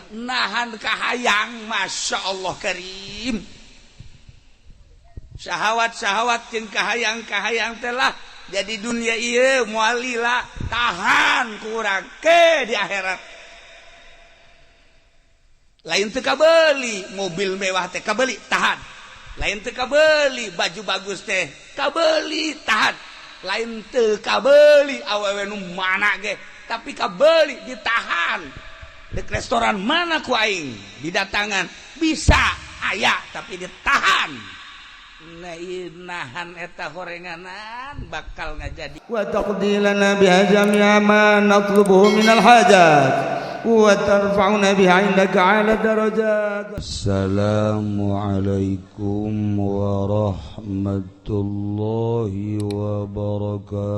Nahan kahayang, Masya Allah Karim. Syahwat-syahwat jeung kahayang-kahayang telah jadi dunia ieu moal lila, tahan kurang ke di akhirat. Lain teu kabeli mobil mewah teh, kabeli, tahan. Lain teu kabeli baju bagus teh, kabeli, tahan. Lain teu kabeli awewe nu mana ge, tapi kabeli, ditahan. Di restoran mana ku aing didatangan bisa aya, tapi ditahan. Nah, nahan eta horenganan bakal ngajadi. وتقضي لنا بها جميع ما نطلبه من الحاجات وترفعنا بها عندك أعلى الدرجات. السلام عليكم ورحمة الله وبركاته.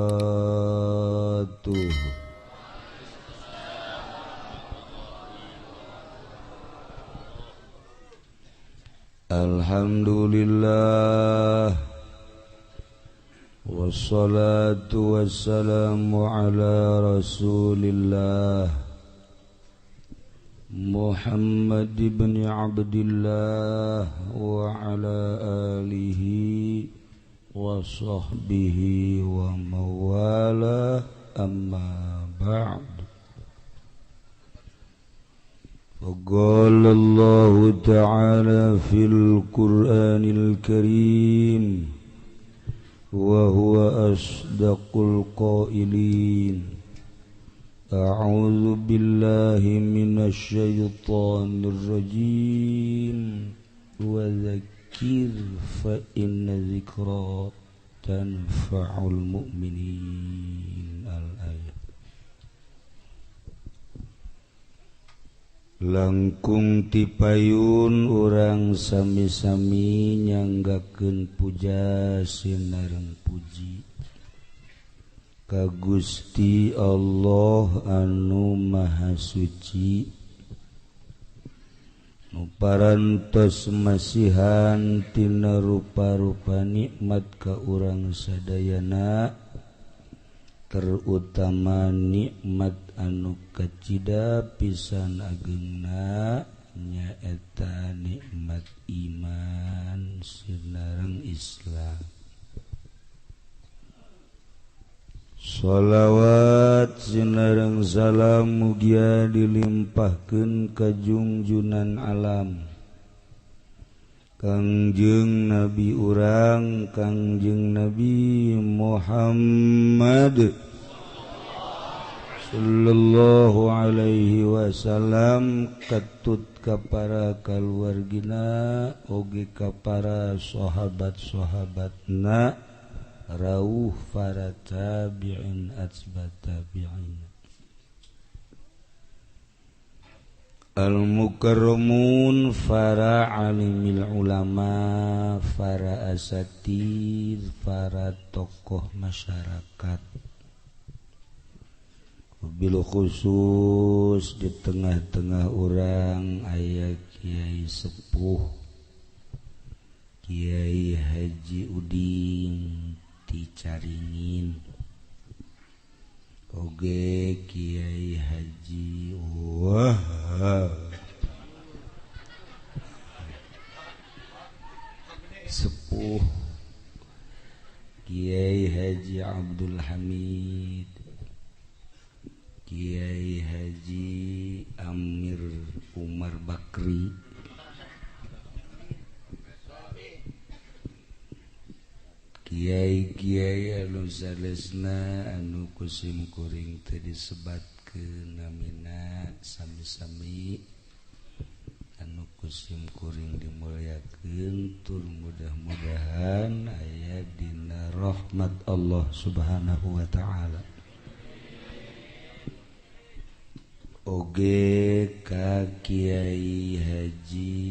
الحمد لله والصلاة والسلام على رسول الله محمد بن عبد الله وعلى آله وصحبه وموالاه، أما بعد. وقال الله تعالى في القرآن الكريم وهو أصدق القائلين: أعوذ بالله من الشيطان الرجيم، وذكر فإن ذكرى تنفع المؤمنين. الآية. Langkung tipayun urang sami-sami nyanggakeun puja sinareng puji ka Gusti Allah anu Maha Suci, nu parantos masihan tina rupa-rupa nikmat ka urang sadayana, terutama nikmat anu kacida pisan agengna, nyaeta nikmat iman sinareng Islam. Sholawat sinareng salam mugia dilimpahkeun ka junjunan alam Kangjeng Nabi urang, Kangjeng Nabi Muhammad sallallahu alaihi wasallam, katut ka para kaluargina oge ka para sahabat-sahabatna, rauh para tabi'in atsba tabi'in. Al-mukarramun, para alimil ulama, para asatid, para tokoh masyarakat, bil khusus di tengah-tengah orang aya Kiai Sepuh, Kiai Haji Udin ti Caringin, oge Kiai Haji wah Sepuh, Kiai Haji Abdul Hamid, Kiai Haji Amir Umar Bakri, Kiai-kiai anu salesna anu kusim kuring teu disebatkeun namina, sami-sami anu kusim kuring dimuliakeun, tur mudah-mudahan aya dina rahmat Allah Subhanahu wa taala. Oge ka Kiai Haji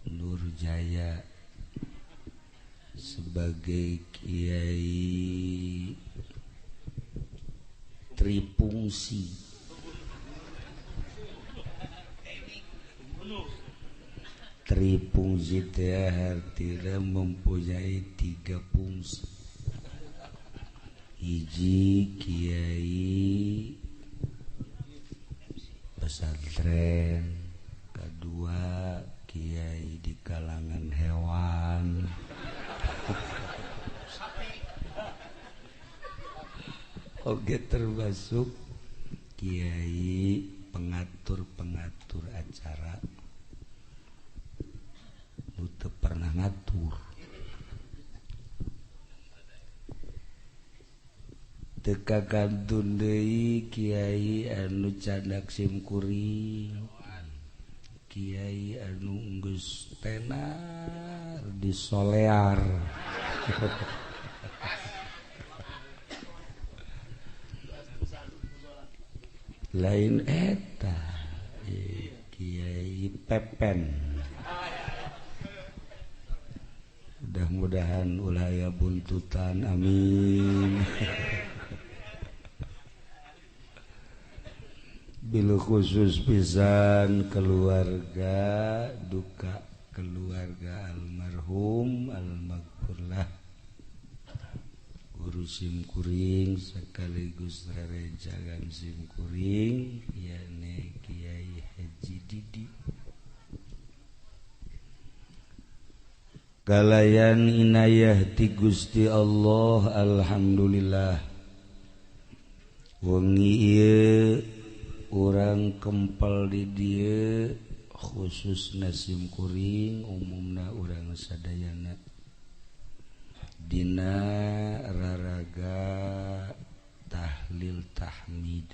Nurjaya sebagai kiai tripungsi, tripungsi teh artinya mempunyai tiga fungsi. Hiji kiai pesantren, kedua kiai di kalangan hewan. Oke, termasuk kiai pengatur-pengatur acara nu teu pernah ngatur. Teu kakantun deui kiai anu candak simkuring, kiai anu geus tenar di solear. Lain eta kiai Pepen. Mudah-mudahan ulah aya buntutan, amin. Bil khusus pisan keluarga duka keluarga almarhum almaghfurlah guru simkuring sekaligus rerencangan simkuring yakni Kiai Haji Didi. Kalayan inayah ti Gusti Allah, alhamdulillah wengi ieu urang kempel di dieu khususna simkuring umumna urang sadayana dina raraga tahlil tahmid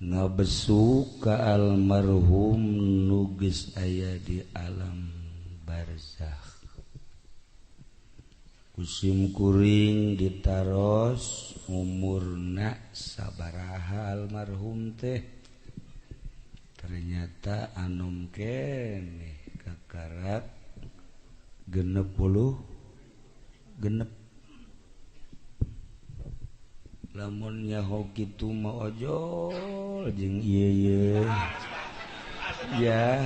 ngabesu ka almarhum nu geus aya di alam barzakh. Kusim kuring ditaros umurna sabaraha almarhum teh, ternyata anom keneh kakarak 66. Lamun nyaho kitu mah ojol jeung ieu ya.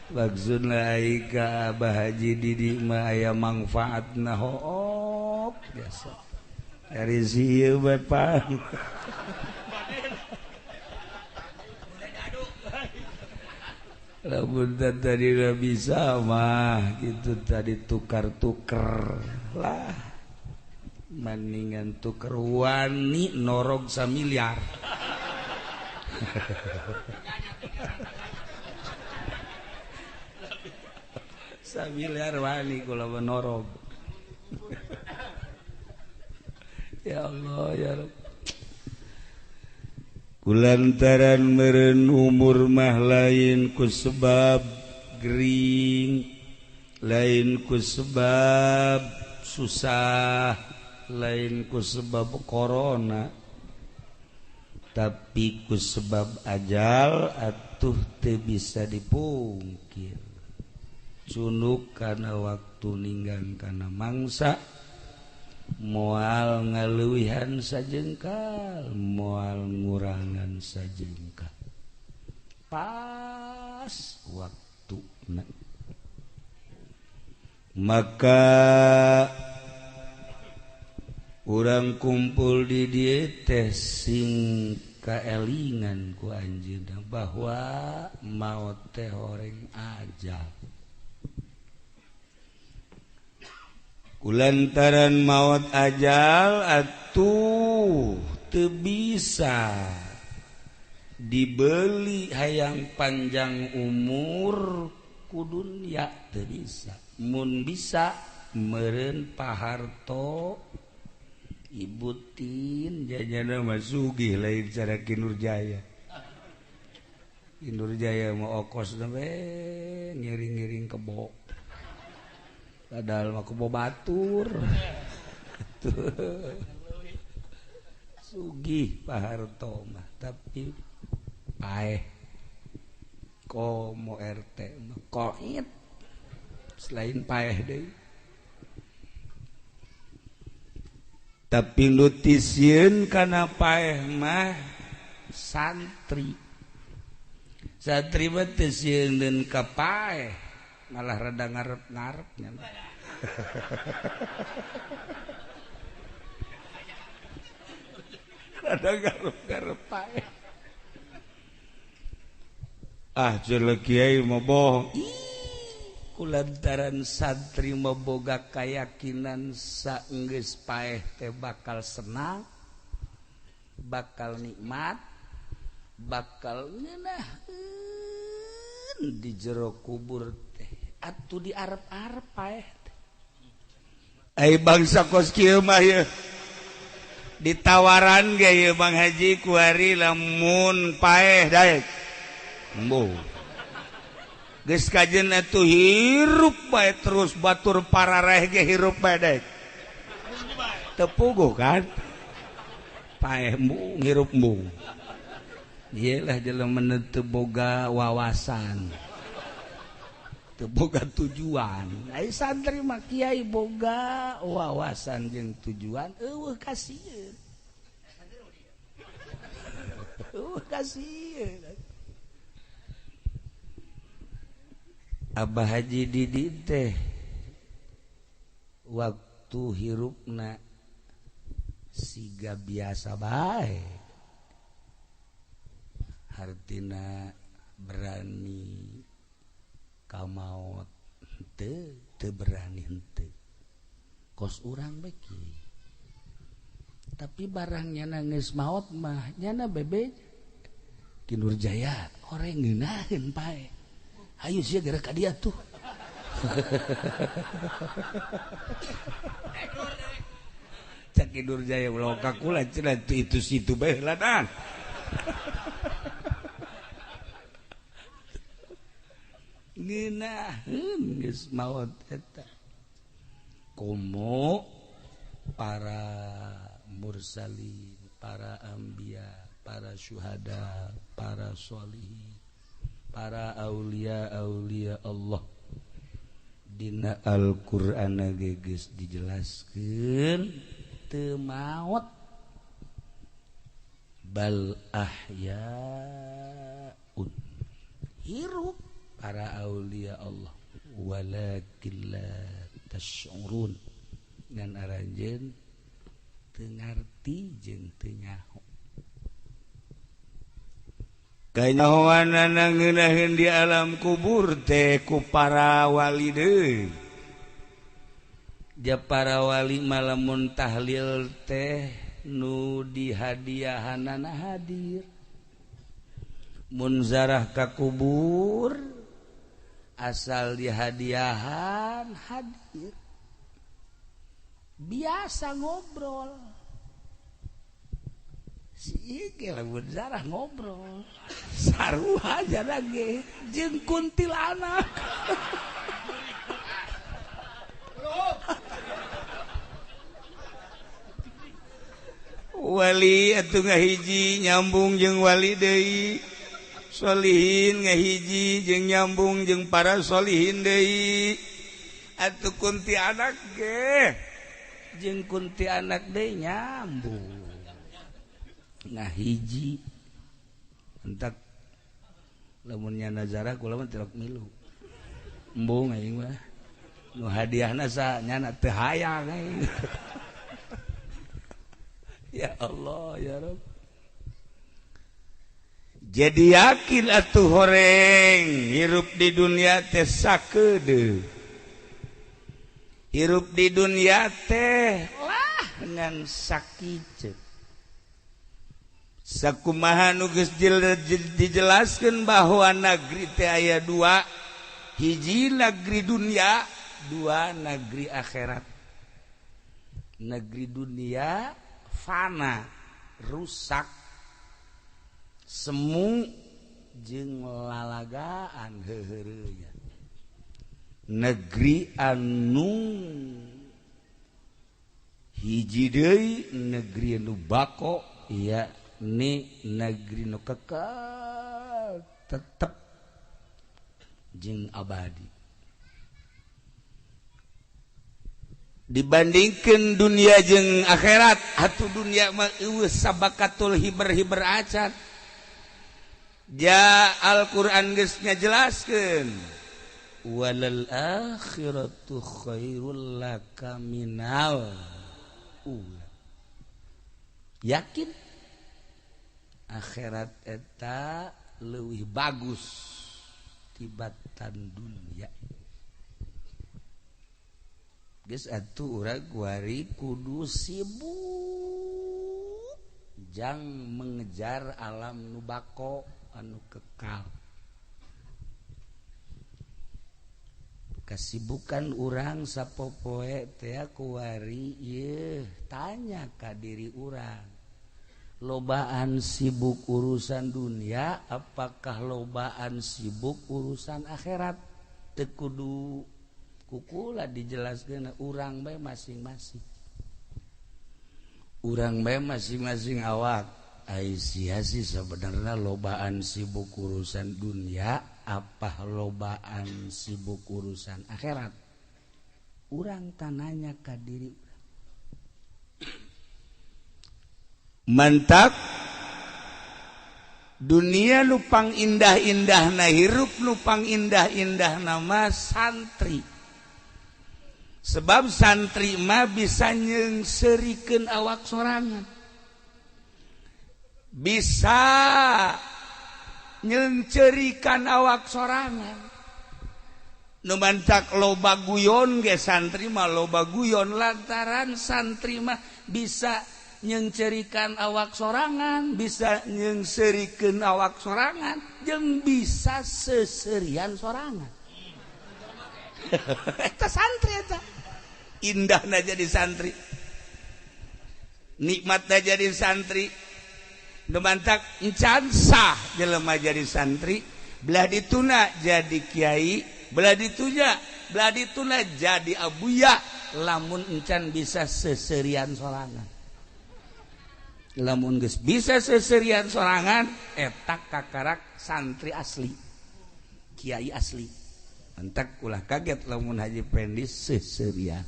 Maksudna ai ka Abah Haji Didi mah aya mangfaatna hook biasa. Dari si ieu bae pang. Lamun tadi bisa mah gitu tadi tukar-tuker lah. Maningan tuker wani norog samiliar. Samiliar wani kula menorog. Ya Allah ya Rabb. Kulantaran meureun umur mah lain ku sebab gering, lain ku sebab susah, lain ku sebab corona, tapi ku sebab ajal atuh teu bisa dipungkir. Cunuk kana waktu ninggang kana mangsa, moal ngaleuwihan sajengkal, moal ngurangan sajengkal, pas waktuna. Maka urang kumpul di dieu teh sing kaelingan ku anjeunna bahwa maot teh horeng ajal. Kulantaran maot ajal atuh teu bisa dibeli hayang panjang umur ku dunya teu bisa. Mun bisa meureun Paharto Ibu Tin jajana mah sugih lain cara Ki Nurjaya. Ki Nurjaya mah okos we ngiring-ngiring kebo. Padahal mah kebo batur. Sugih Paharto mah tapi paeh. Komo RT mah koit. Selain paeh deui. Tapi nu tisieun kana paeh mah santri. Santri mah teu sieun ka paeh, malah rada ngarep-ngarep nya. Rada garep-garep paeh. Ah jelek kiai mah bohong. Kulantaran santri mah boga kayakinan saenggeus paeh teh bakal senang, bakal nikmat, bakal ngeunaheun di jero kubur teh. Atuh di arep-arep paeh teh. Ai bangsa kos kieu mah ieu. Ditawaran ge ieu Bang Haji kuari lamun paeh daek. Embuh. Geus kajen atuh hirup bae terus batur parareh ge hirup bae daek. Teu puguh kan? Paeh embung hirup embung. Ieu lah jelema teu boga wawasan. Teu boga tujuan. Ai santri mah kiai boga wawasan jeung tujuan eueuh kasieun. Eueuh kasieun. Abah Haji Didi teh waktu hirupna siga biasa bae. Hartina berani kamaot henteu, teu berani henteu. Kos urang beki. Tapi barang nyana geus maot mah nyana bebe Ki Nurjaya oreng ngeunaheun pae. Ayo sia geura ka dia tuh. Cak Ki Nurjaya ulah ka kula cenah itu situ bae heuladan. Ngeunaheun geus maot eta. Komo para mursalin, para anbiya, para syuhada, para sholihin, para aulia aulia Allah. Dina Al-Qur'an ge geus dijelaskeun teu maot bal ahyaun, hirup para aulia Allah, walakin la tash'urun, ngan aranjeun teu ngarti jeung teu nyaho. Kanyahoanana ngeunaheun di alam kubur teh ku para wali deui. Ja para wali malamun tahlil teh nu dihadiahanana hadir. Mun zarah ka kubur asal dihadiahan hadir. Biasa ngobrol. Si ige lamun zarah ngobrol sarua aja lagi jeung kuntilanak. Wali atuh ngahiji nyambung jeung wali deui, solihin ngahiji jeung nyambung jeung para solihin deui. Atuh kuntilanak ge jeung kuntilanak deui nyambung. Nah hiji entak lamunnya nazara kula mah tilok milu embung aing mah nu hadiahna sa nyana teu hayang aing. Ya Allah ya Rabb. Jadi yakin atuh horeng hirup di dunia teh sakedeung, hirup di dunia teh lah ngan sakieu. Sakumaha nu geus dijelaskeun bahwa negeri teh aya dua, hiji negeri dunia, dua negeri akhirat. Negeri dunia fana, rusak, semu jeung lalagaan heuheureuyna. Negeri anu hiji deui negeri anu bako, ya ni negeri nu kekal tetep jeung abadi. Dibandingkan dunia jeung akhirat, atuh dunia mah eueuh sabakatul hiber-hiber acan. Ja Al-Qur'an geus ngajelaskeun walal akhiratu khairul laka minal ula. Yakin Akhirat eta leuwih bagus tibatan dunia. Geus atuh urang kuari kudu sibuk jang mengejar alam nu bako anu kekal. Kasibukan urang sapopoe teh kuari ieu tanya ka diri urang. Lobaan sibuk urusan dunia apakah lobaan sibuk urusan akhirat? Teu kudu kukula dijelaskeun urang bae masing-masing. Urang bae masing-masing awak. Ai sia sih sebenarnya lobaan sibuk urusan dunia apa lobaan sibuk urusan akhirat? Urang tananya ka diri urang. Mantap dunia lupang indah-indah na hirup lupang indah-indah nama santri. Sebab santri mah bisa nyeungseurikeun awak sorangan. Bisa nyeungceurikan awak sorangan. Nu mantak loba guyon ge santri mah loba guyon lantaran santri mah bisa nyeungceurikan awak sorangan, bisa nyeungseurikeun awak sorangan, jeung bisa seserian sorangan. Eta santri eta. Indahna jadi santri. Nikmatna jadi santri. Nu mantak encan sah jelema jadi santri, belah dituna jadi kiai, belah dituna jadi abuya lamun encan bisa seserian sorangan. Lamun geus bisa seserian sorangan eta kakarak santri asli, kiai asli. Entak ulah kaget lamun Haji Pendi seserian.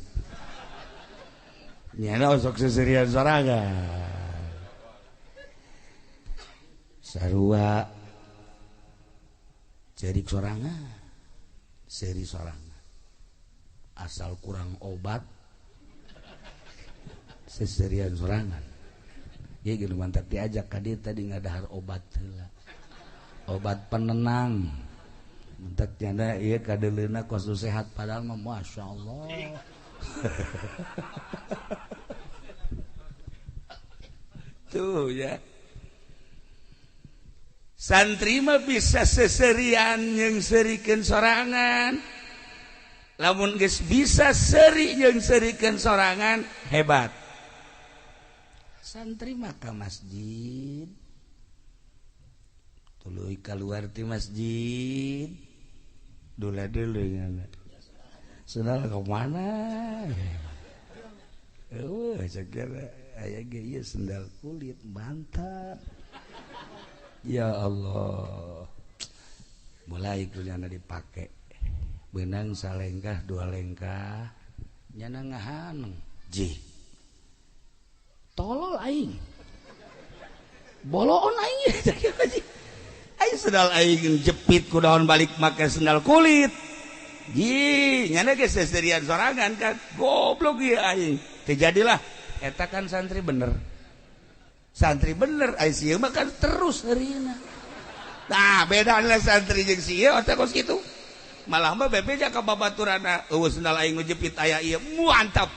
Nyana sok seserian sorangan. Sarua cerik sorangan, seri sorangan. Asal kurang obat seserian sorangan. Ya gitu mantap diajak ka dieu tadi ngadahar obat heula. Obat penenang. Mentak janda ieu kadeuleuna kos sehat padahal mah masyaallah. Tuh ya. Santri mah bisa seserian nyeungseurikeun sorangan. Lamun geus bisa seri nyeungseurikeun sorangan hebat. Santri mah ka masjid. Tuluy kaluar ti masjid. Dula-dulu nyana. Sendal ka mana? Eueuh cek aya ge ieu sendal kulit mantap. Ya Allah. Mulai kunyana dipake. Benang salengkah dua lengkah nyana ngahaneng. Jih. Tolol aing. Boloon aing. Aing sendal aing jepit ku daun balik make sendal kulit. Jih, nyana ge seserian sorangan kan. Goblok ieu aing. Teu jadilah eta kan santri bener. Santri bener ai sieu mah kan terus heurina. Nah, beda lah santri jeung sieu eta kos kitu. Malah mah bebeja ka babaturana eueuh sendal aing ngejepit aya ieu mantap.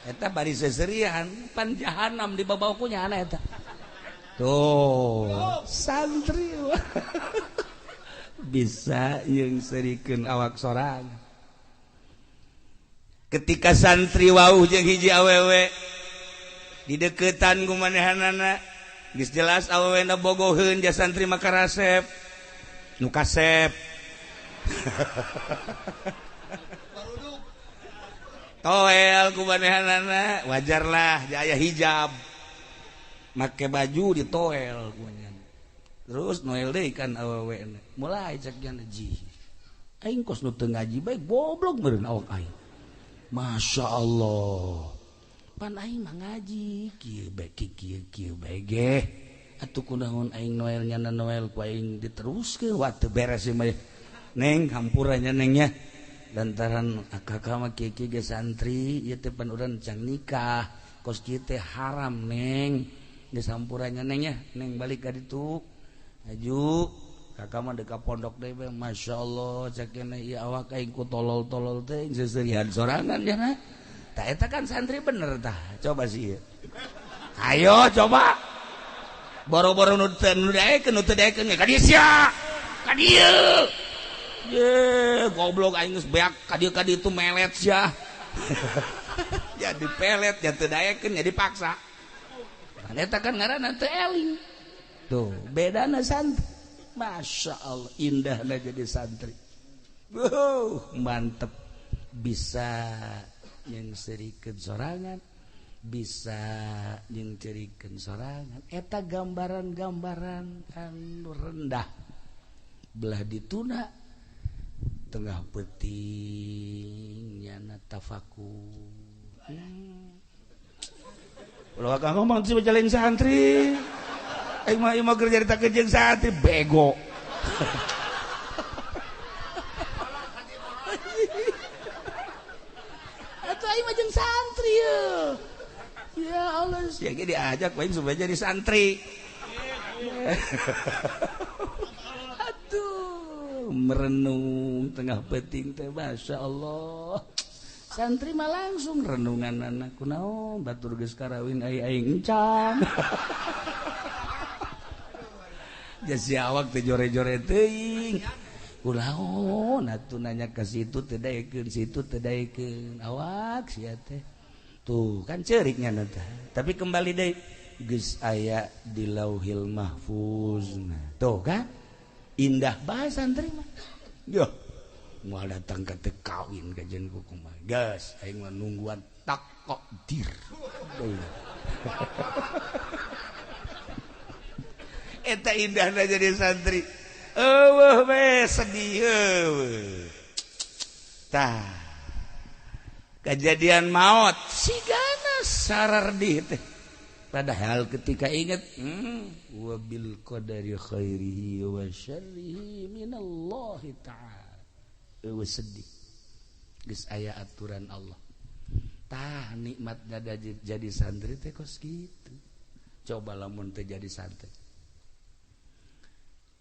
Eta bari seserian pan jahanam di babau ku nyana eta. Tuh, santri bisa nyeungseurikeun awak sorangan. Ketika santri wauh jeung hiji awewe dideketan ku manehanana geus jelas awewena bogoheun ja santri mah karasep nu kasep. Toel ku manehanana wajarlah aya hijab make baju ditoel ku manehana. Terus noel deui kan awewena mulai cek jana ji aing kos nu teu ngaji bae goblok meureun awak aing. Masya Allah pan aing mah ngaji kieu bae kieu kieu bae ge atuh kunaon aing noel nyana noel ku aing diteruskeun wah teu beres ieu mah neng hampuranya nengnya lantaran kakak mah kieu kieu ge santri ieu teh pan urang can nikah kos kieu teh haram neng Geus sampurannya neng nya, neng balik ka ditu. Aju kakak mah deka pondok deui bae, masyaallah cek keneh ieu awak aing ku tolol-tolol teh seuserian sorangan nya. Tah eta kan santri bener tah. Coba sih ieu. Ayo coba. Boro-boro nu teu nu daekeun nu teu daekeun ka dieu sia. Ka dieu. Ye, goblok aing geus beak ka dieu ka ditu melet sia. Jadi pelet ya teu daekeun jadi paksa. Nah, eta kan ngaranna teu eling. Tuh, bedana santri. Masya Allah, indahna jadi santri. Wow, mantep. Bisa nyengserikeun sorangan, bisa nyengcerikeun sorangan. Eta gambaran-gambaran anu rendah. Belah dituna tengah peuting nyana tafakur. Ulah akang ngomong sih baca lain santri. Aing mah ieu mah keur nyarita jeung santri bego. Atuh aing mah jeung santri ye. Ya Allah, sia ge diajak aing supaya jadi santri. Aduh, merenung tengah peuting teh Masya Allah. Santri mah langsung renungan anak kunaon batur geus karawin ai aing encang. Jasi awak teh jore-jore teuing. Kunaon atuh nanya ka situ teu daekeun, situ teu daekeun. Awak sia teh. Tuh kan ceuriknya teh. Tapi kembali deui geus aya di Lauhil Mahfuz. Tuh kan indah bae santri mah. Yo, moal datang ka teu kawin ka jeung kumaha. Geus aing mah nungguan takdir. Eta indahna jadi santri. Eueuh we sedih eueuh. Tah. Kejadian maut sigana sarardih teh. Padahal ketika ingat wa bil qadari khairihi wa syarrihi minallahi ta'ala. Eueuh sedih. Geus aya aturan Allah. Tah nikmatna jadi santri teh kos kitu. Coba lamun teh jadi santri.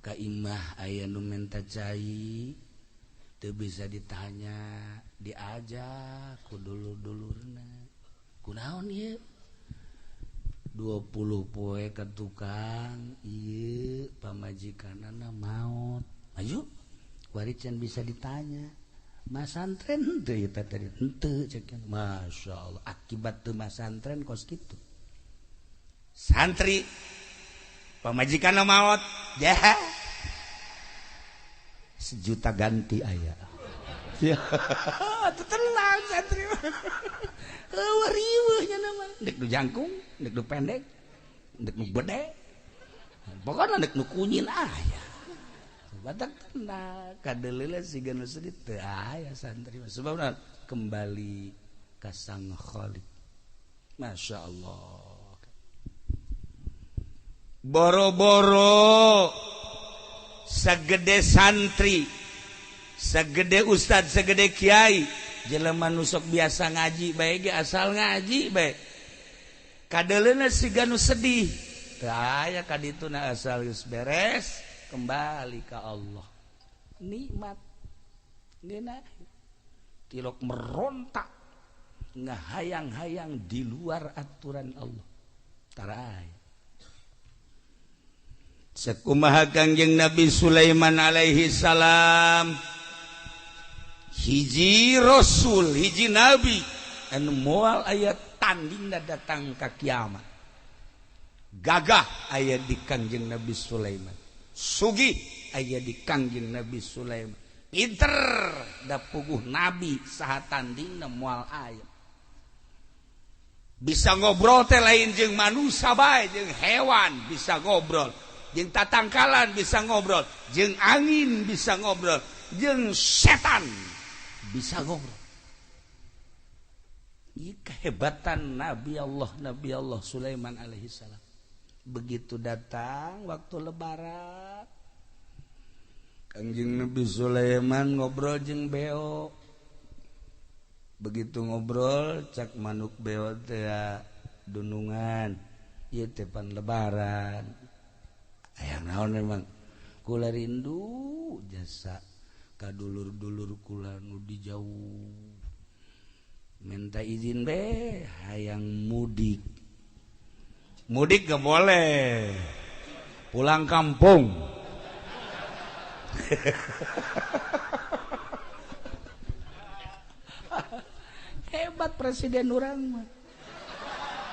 Ka imah aya nu menta cai teu bisa ditanya, diajak ku dulur-dulurna. Kunaon ieu? 20 poe ka tukang ieu pamajikanana maot. Maju kuari can bisa ditanya. Masantren henteu ieu teh tadi henteu cek. Masyaallah akibat teu masantren kos kitu. Santri pamajikanna maot, jah. Sejuta ganti aya. Ya, tenang santri. Eueuh riweuh nya mah. Dek nu jangkung, dek nu pendek, dek nu gede. Pokona dek nu kunyin aya. Batak tenang, kadeuleula siga nu sedih teu aya santri mah. Sebabna kembali ka Sang Khalik. Masya Allah. Boro-boro segede santri, segede ustad, segede kiai, jelema nu sok biasa ngaji bae ge asal ngaji bae. Kadeuleuna siga nu sedih. Teu aya ka dituna asal geus beres kembali ka Allah. Nikmat. Ngeunah. Tilok merontak ngahayang-hayang di luar aturan Allah. Tara aya. Sekumaha Kangjeng Nabi Sulaiman alaihi salam, hiji rasul, hiji nabi anu moal aya tandingna datang ka kiamat. Gagah aya di Kangjeng Nabi Sulaiman, sugih aya di Kangjeng Nabi Sulaiman, pinter da puguh nabi saha tandingna moal aya. Bisa ngobrol teh lain jeung manusia bae, jeung hewan bisa ngobrol, jeung tatangkalan bisa ngobrol, jeung angin bisa ngobrol, jeung setan bisa ngobrol. Ieu kehebatan Nabi Allah Sulaiman alaihi salam. Begitu datang waktu lebaran, Kangjeng Nabi Sulaiman ngobrol jeung beo. Begitu ngobrol cak manuk beo teh dunungan. Ieu teh pan lebaran. Hayang naon memang kula rindu jasa ka dulur-dulur kula nu di jauh. Minta izin be hayang mudik. Mudik gak boleh. Pulang kampung. Hebat presiden urang mah.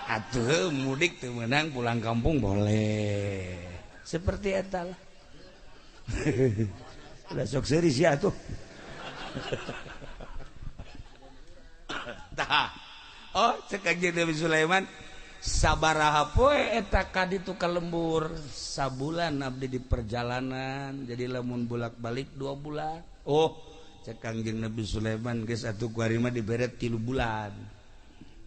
Atuh mudik teu meunang pulang kampung boleh. Seperti eta lah. Udah sok seuri sia atuh. Tah. Oh, cek Kanjeng Nabi Sulaiman sabaraha poe eta ka ditu ka lembur, sabulan abdi di perjalanan, jadi lamun bolak-balik 2 bulan. Oh, cek Kanjeng Nabi Sulaiman geus atuh kuari mah dibere 3 bulan.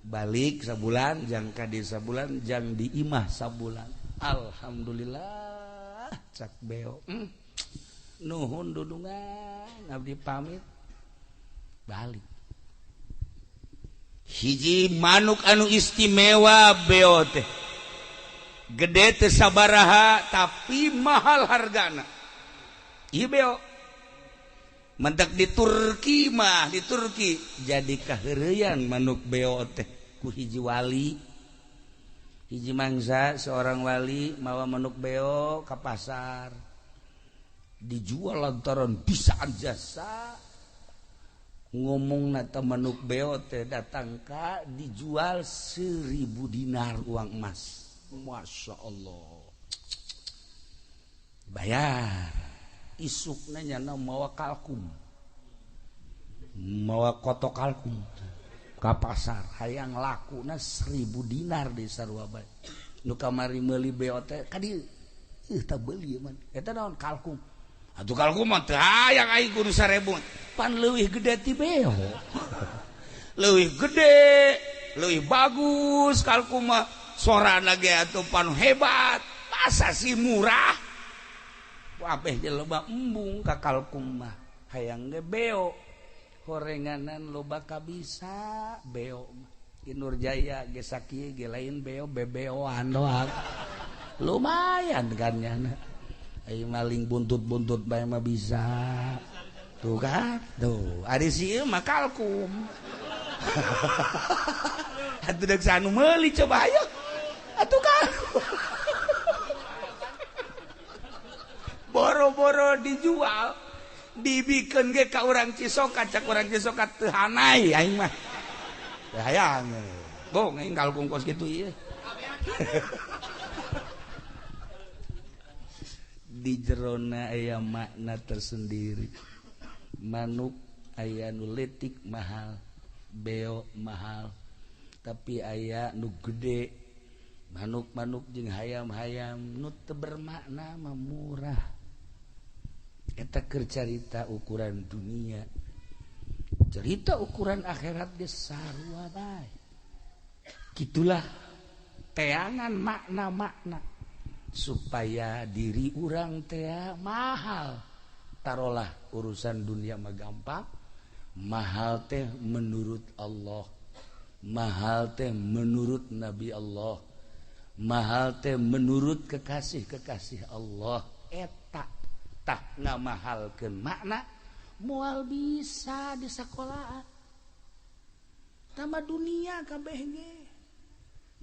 Balik sabulan, jang ka di sabulan, jang di imah sabulan. Alhamdulillah cak beo. Nuhun dudungan abdi pamit balik. Hiji manuk anu istimewa beo teh. Gede teh sabaraha tapi mahal hargana. Ieu beo. Mentak di Turki mah, di Turki jadi kaheureuyan manuk beo teh ku hiji wali. Hiji mangsa seorang wali mawa manuk beo ka pasar. Dijual lantaran bisaan jasa. Ngomong nata manuk beo teh datang ka dijual 1000 dinar uang emas. Masya Allah. Bayar. Isukna nyana mawa kalkum, mawa kotok kalkum ka pasar hayang lakuna 1000 dinar di sarua bae. Nu kamari meuli beo teh ka dieu tah beuli man. Eta naon kalkum? Atuh kalkum mah teu hayang aing kudu 1000. Pan leuwih gede ti beo. Leuwih gede, leuwih bagus kalkum mah. Sorana ge atuh pan hebat, masa sih murah? Wabeh loba embung ka kalkum mah hayang ge beo horenganan loba kabisa beo mah Nur Jaya ge sakieu ge lain beo bebeoan doang lumayan kan nyana ai maling buntut-buntut bae mah bisa tuh kan tuh ari si ieu mah kalkum. Atuh deuk anu meuli coba ayo atuh kalkum. Boro-boro dijual dibikeun ge ka urang Cisoka, cak urang Cisoka teu hanai aing mah. Teu hayang. Bong aing kalkung kos kitu ieu. Di jerona aya makna tersendiri. Manuk aya nu leutik mahal, beo mahal. Tapi aya nu gede. Manuk-manuk jeung hayam-hayam nu teu bermakna mah murah. Eta keur carita ukuran dunia, cerita ukuran akhirat ge sarua bae. Gitulah teangan makna-makna supaya diri urang teh mahal. Tarolah urusan dunia mah gampang, mahal teh menurut Allah, mahal teh menurut Nabi Allah, mahal teh menurut kekasih-kekasih Allah. Eta tah ngamahalkeun makna moal bisa di sekolahan tama dunia kabeh ge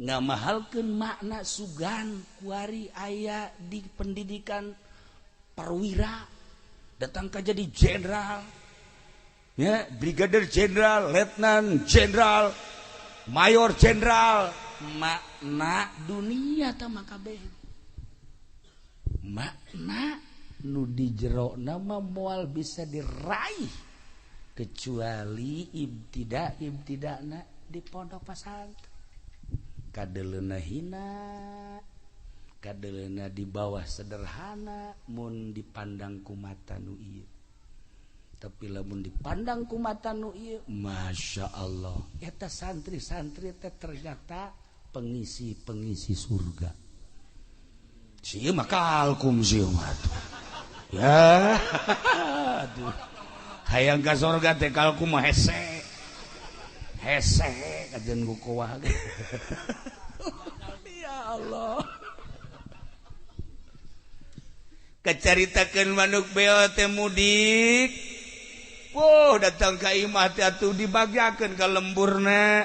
ngamahalkeun makna sugan kuari aya di pendidikan perwira datang ka jadi jenderal ya, brigadir jenderal, letnan jenderal, mayor jenderal. Makna dunia tama kabeh makna nu di jero nama moal bisa diraih kecuali ibtidakna di pondok pesantren. Kadeleuna hina, kadeleuna di bawah sederhana mun dipandang ku mata nu ieu. Tapi lamun dipandang ku mata nu ieu, Masya Allah, eta santri-santri teh ternyata pengisi-pengisi surga. Sieu mah kalkum sieu mah tuh. Ya. Aduh. Hayang ka surga teh kalkum mah hese. Hese kajen ku kuah. Ya Ya Allah. Kacaritakeun manuk beo teh mudik. Wah, datang ka imah teh atuh dibagiakeun ka lemburna.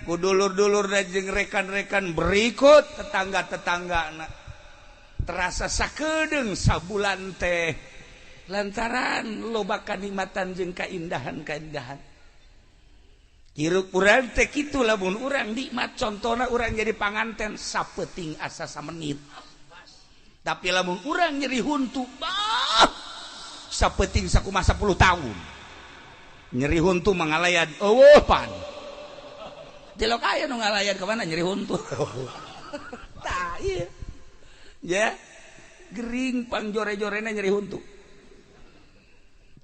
Ku dulur-dulurna jeung rekan-rekan berikut tetangga-tetanggana. Terasa sakedeung sabulan teh lantaran loba kanikmatan jeung kaindahan-kaindahan. Hirup urang teh kitu lamun urang nikmat, contona urang jadi panganten sapeuting asa samenit. Tapi lamun urang nyeri huntu, bah, sapeting sakumaha 10 tahun. Nyeri huntu mangalayan, eueuh pan. Jelok aya nu ngalayan ka mana nyeri huntu. Tah ieu. Ya, gering pangjore-jorena nyeri huntu.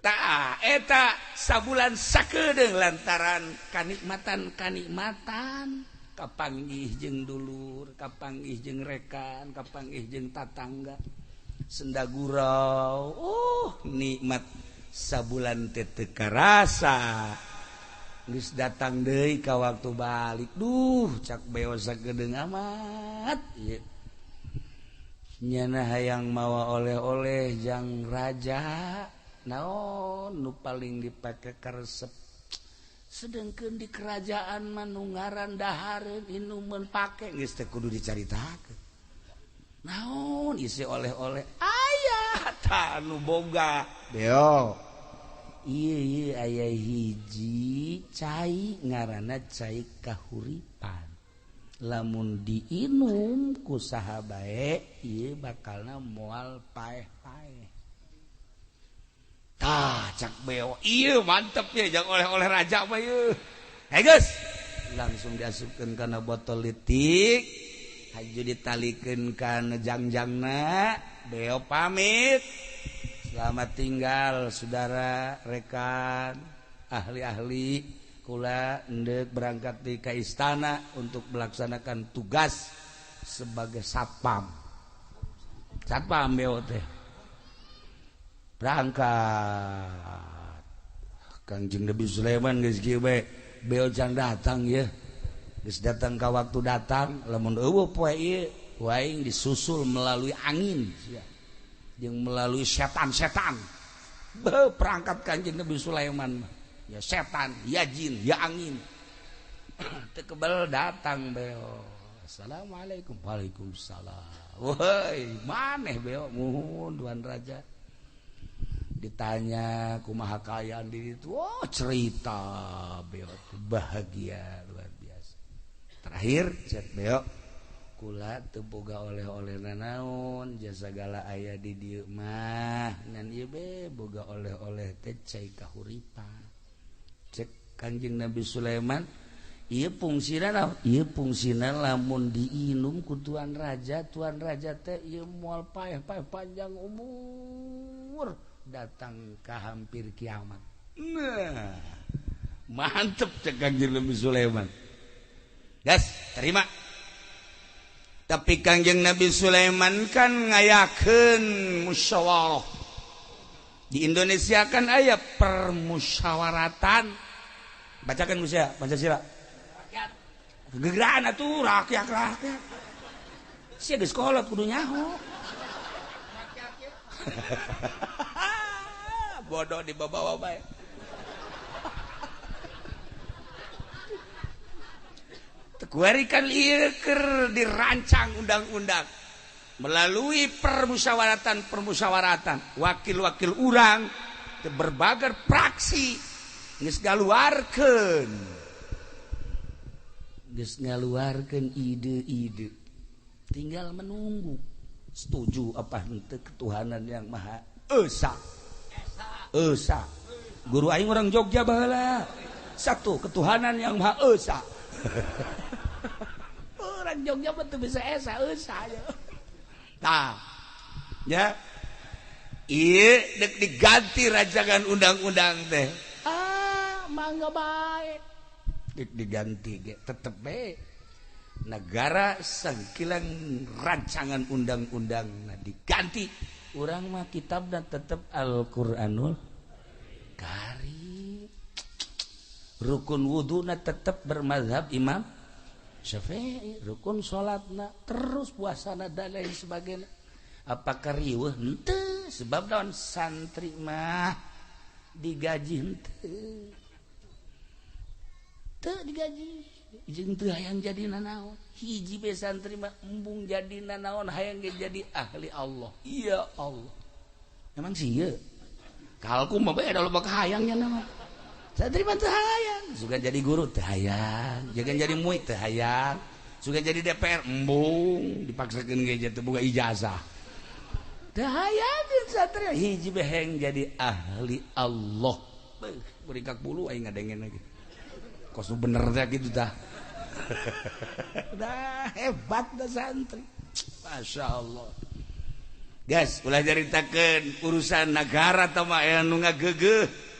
Tah eta sabulan sakedeung lantaran kanikmatan-kanikmatan. Kapanggih jeung dulur, kapanggih jeung rekan, kapanggih jeung tatangga. Senda gurau, nikmat sabulan teh teu karasa. Geus datang deui ka waktu balik. Duh, cak beo sakedeung amat ieu. Nyana hayang mawa oleh-oleh jang raja, naon nu paling dipake karesep. Sedangkan di kerajaan manungaran dahareun inuman pake geus teh kudu dicaritakeun. Naon isi oleh-oleh aya tah nu boga. Beo. Ieu ieu aya hiji cai ngaranna cai kahuripan. Lamun diinum ku saha bae ieu bakalna moal paeh-paeh. Tah cak beo, iya mantep ya, jangan oleh-oleh raja mah ieu. Hey guys, langsung diasupkeun kana botol leutik, haju ditalikeun kana jangjangna, beo pamit. Selamat tinggal saudara, rekan, ahli-ahli, kula endek berangkat di ka istana untuk melaksanakan tugas sebagai satpam. Satpam beo teh. Berangkat Kangjeng Nabi Sulaiman geus kieu bae beo can datang ya, geus datang ka waktu datang lamun eueuh poe ieu waing disusul melalui angin sia jeung melalui setan-setan. Beuh perangkat Kangjeng Nabi Sulaiman mah ya setan ya jin ya angin. Teu kebel datang beo. Assalamualaikum. Waalaikumsalam. Woi maneh beo muhun tuan raja. Ditanya kumaha kaayaan di ditu, oh cerita beo bahagia luar biasa. Terakhir cek beo kula teu boga oleh-oleh nanaon jasa segala aya di dieu mah ngan ieu be boga oleh-oleh teh cai kahuripan. Cek Kanjeng Nabi Sulaiman ieu fungsina naon? Ieu fungsina lamun diinum ku tuan raja teh ieu moal paeh-paeh panjang umur datang ke hampir kiamat. Nah, mantep cek Kangjeng Nabi Sulaiman. Gas, terima. Tapi Kangjeng Nabi Sulaiman kan ngayakeun musyawarah. Di Indonesia kan aya permusyawaratan. Bacakan Gus ya, Pancasila. Rakyat. Gegeraan atuh rakyat rakyat. Sia geus kolot kudu nyaho. Rakyat. Bodoh dibawa-bawa bae. Kuari kan ieu keur dirancang undang-undang melalui permusyawaratan-permusyawaratan wakil-wakil urang berbagai praksi geus ngaluarkeun ide-ide, tinggal menunggu setuju apa henteu ketuhanan yang Maha Esa. Esa. Guru aing orang Jogja baheula. Satu ketuhanan yang Maha Esa. Orang Jogja mah teu bisa esa esa. Tah. Ya. Ieu deuk diganti rancangan undang-undang teh. Ah, mangga bae. Deuk diganti ge tetep bae. Negara sangkilang rancangan undang-undang nah diganti. Urang mah kitabna tetep Al-Qur'anul Karim. Rukun wuduna tetep bermazhab Imam Syafi'i rukun salatna terus puasana dan lain sebagainya. Apakah riweuh? Henteu, sebab naon santri mah digaji henteu. Teu digaji jeung teu hayang jadi nanaon. Hiji be santri mah embung jadi nanaon hayang ge jadi ahli Allah. Ya Allah. Emang sih ieu. Kalku mah beda loba kahayangnya nama. Santri mah teu hayang, suka jadi guru teu hayang, jangan jadi muid teu hayang, suka jadi DPR embung dipaksakeun ge teu boga ijazah. Teu hayang santri hiji beheng jadi ahli Allah. Beuh, beringkak bulu aing ngadengen lagi. Kos nu bener teh kitu tah. Dah hebat dah santri. Masya Allah. Guys, ulah caritakeun urusan negara tah mah aya nu ngageugeuh.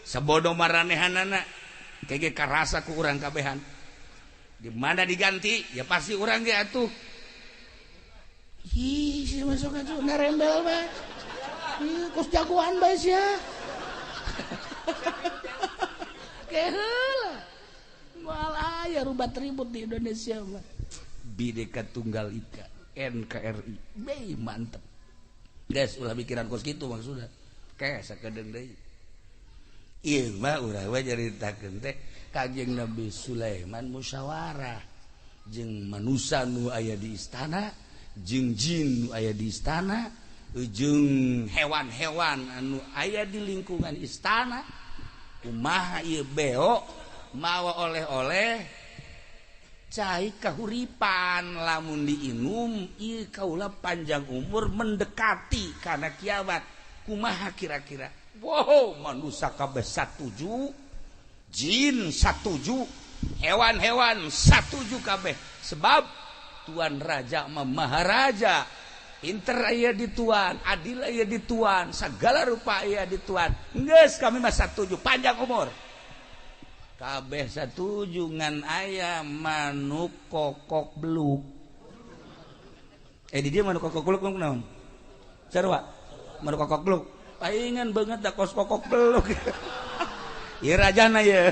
Sabodo maranehanana kege karasa ku urang kabehan. Di mana diganti ya pasti urang ge atuh. Ih, si masuk atuh narembel bae. Ih, kos jagoan bae sia. Keheula. Moal aya rubat ribut di Indonesia mah. Bhinneka Tunggal Ika, NKRI. Beuh mantep. Guys, ulah mikiran kos kitu maksudna. Ke sakedeung deui. Ieu mah urang we nyaritakeun teh Kanjeng Nabi Sulaiman musyawarah jeung manusa nu aya di istana, jeung jin nu aya di istana, jeung hewan-hewan anu aya di lingkungan istana. Kumaha ieu beo mawa oleh-oleh cai kahuripan lamun diinum ieu kaula panjang umur mendekati kana kiamat. Kumaha kira-kira? Wow, manusia kabeh satuju, jin satuju, hewan-hewan satuju kabeh. Sebab tuan raja mah maharaja, pinter aya di tuan, adil aya di tuan, segala rupa aya di tuan. Geus kami mah satuju panjang umur. Kabeh satuju ngan aya manuk kokok beluk. Di dia manuk kokok beluk naon? Sarua? Manuk kokok beluk. Palingan banget dah kos kokok beluk. Ieu rajana ye.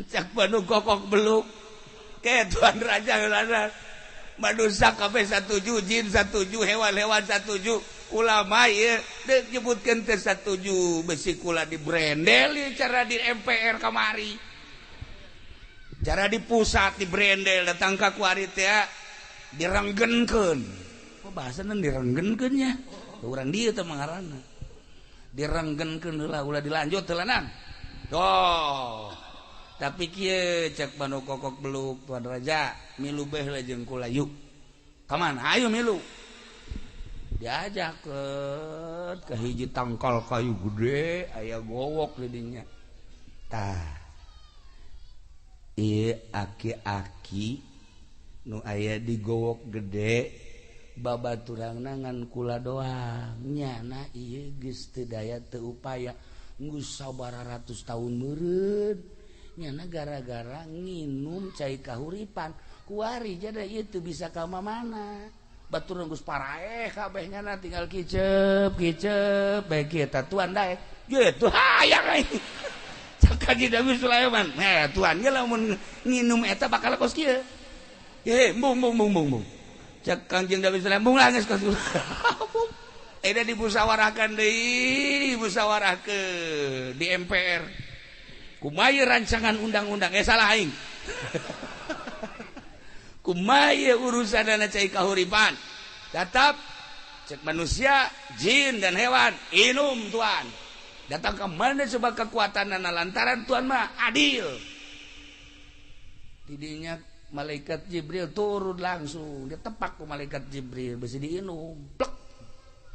Cak manuk kokok beluk. Ke tuan raja heulana. Manusia kabeh satuju, jin satuju, hewan-hewan satuju, ulama ieu deuk nyebutkeun teh satuju, besi kula di brendel ieu cara di MPR kamari. Cara di pusat di brendel datang ka kuari teh direnggenkeun. Bahasana direnggenkeun nya. Urang dieu teh mangaranna. Direnggenkeun heula ulah dilanjut heulanan. Oh. Tapi kieu cek manuk kokok beluk tuan raja, milu beh lah jeung kula yuk. Ka mana? Ayo milu. Diajak ke hiji tangkal kayu gede aya gowok di dinya. Tah. Ieu aki-aki nu aya di gowok gede babaturangna ngan kula doang nyana ieu geus teu daya teu upaya geus sabaraha ratus tahun meureun nyana gara-gara nginum cai kahuripan kuari jadi ieu teu bisa ka mana batur geus paraeh kabeh nyana tinggal kicep kicep bae kieu tah tuan daek gitu hayang aing cak Kanjeng Nabi Sulaiman heh tuan ge lamun nginum eta bakal kos kieu ye bung bung bung bung bung cek Kanjeng Nabi Sulaiman bung lah geus kos eta dimusyawarahkan deui dimusyawarahkeun di MPR kumaha rancangan undang-undang salah aing kumaha urusanana cai kahuripan tetap cek manusia jin dan hewan inum tuan datang ke mana sebab kekuatanana lantaran tuan mah adil tidinya malaikat Jibril turun langsung dia tepak ku malaikat Jibril besi diinum plek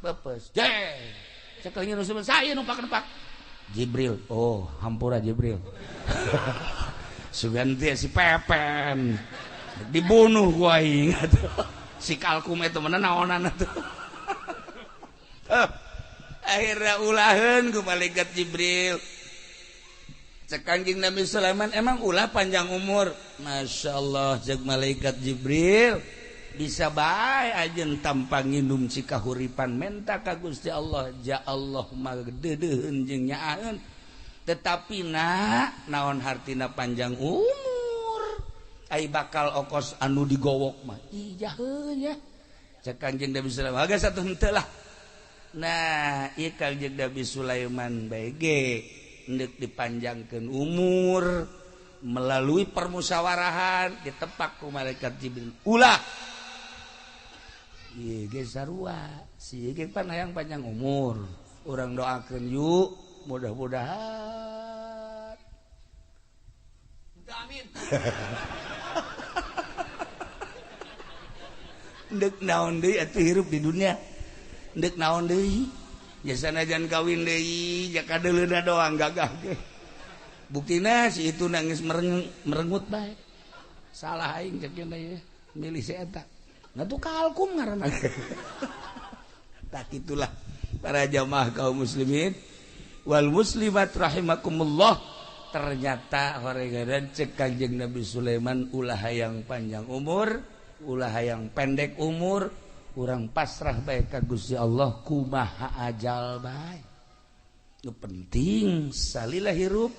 bepes jeng sekali nginum saya numpak-numpak Jibril oh hampura Jibril sugan teh si Pepen dibunuh gua ingat si kalkum itu mana naonan atuh akhirnya ulaheun ku malaikat Jibril. Cek Kanjeng Nabi Sulaiman emang ulah panjang umur. Masya Allah cek malaikat Jibril bisa bae ajen tanpa nginum cikahuripan menta ka Gusti Allah ja Allah magdeudeun jeung nyaaeun Tetapi nak naon hartina panjang umur ai bakal okos anu digowok mah ih jaheun ya. Cek Kanjeng Nabi Sulaiman agak satu henteu lah. Nah ieu Kanjeng Nabi Sulaiman bae ge endek dipanjangkeun umur melalui permusyawarahan ditepak ku malaikat Jibril. Ulah ieu ge sarua si ieu ge pan hayang panjang umur. Urang doakeun yuk mudah-mudahan. Amin. Ndek naon deui atuh hirup di dunia. Ndek naon deui? Ya sanajan kawin deui jaka deuleuda doang gagah ge. Buktina si itu nangis merengut bae. Salah aing cek ye milih si eta. Nah tuh kalkum ngaranna. Tak itulah para jamaah kaum muslimin wal muslimat rahimakumullah. Ternyata horegaran cek Kanjeng Nabi Sulaiman ulah hayang panjang umur, ulah hayang pendek umur, urang pasrah bae ka Gusti Allah kumaha ajal bae. Nu penting salila hirup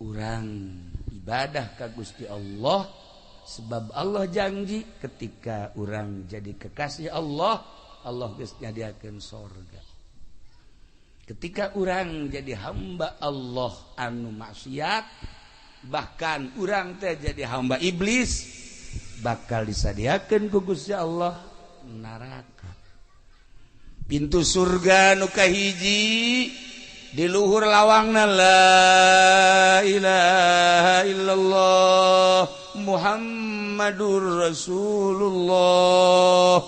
urang ibadah ka Gusti Allah sebab Allah janji ketika urang jadi kekasih Allah, Allah geus nyadiakeun sorga. Ketika urang jadi hamba Allah anu maksiat, bahkan urang teh jadi hamba iblis, bakal disadiakeun ku Gusti Allah neraka. Pintu surga nu kahiji di luhur lawangna la ilaha illallah Muhammadur Rasulullah.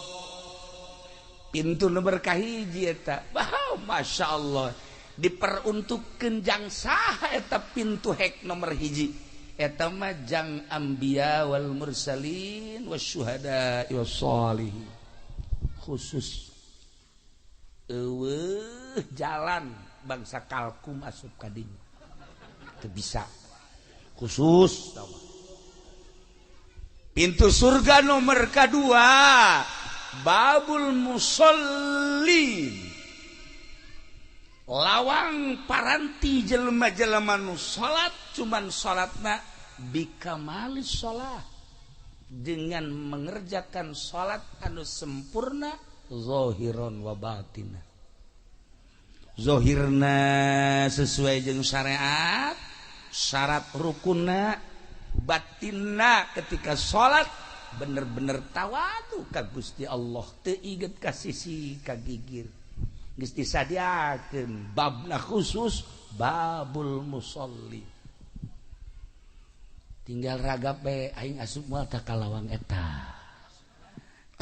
Pintu nomor kahiji eta, wow, Masya Allah, diperuntukkan jang saha eta pintu hek nomor hiji eta mah jang anbiya wal mursalin wasyuhada wassalihin. Khusus eueuh jalan bangsa kalkum asup ka dinya teu bisa khusus. Pintu surga nomor kedua babul musallin, lawang paranti jelema-jelema nu salat, cuman salatna bikamalis salat, dengan mengerjakan salat anu sempurna zahiron wa batina. Zahirna sesuai jeung syariat, syarat rukunna, batinna ketika salat bener-bener tawadu ka Gusti Allah, teu inget ka sisi ka gigir. Geus disadiakeun babna khusus babul musolli. Tinggal ragap bae aing asup moal ta ka lawang eta.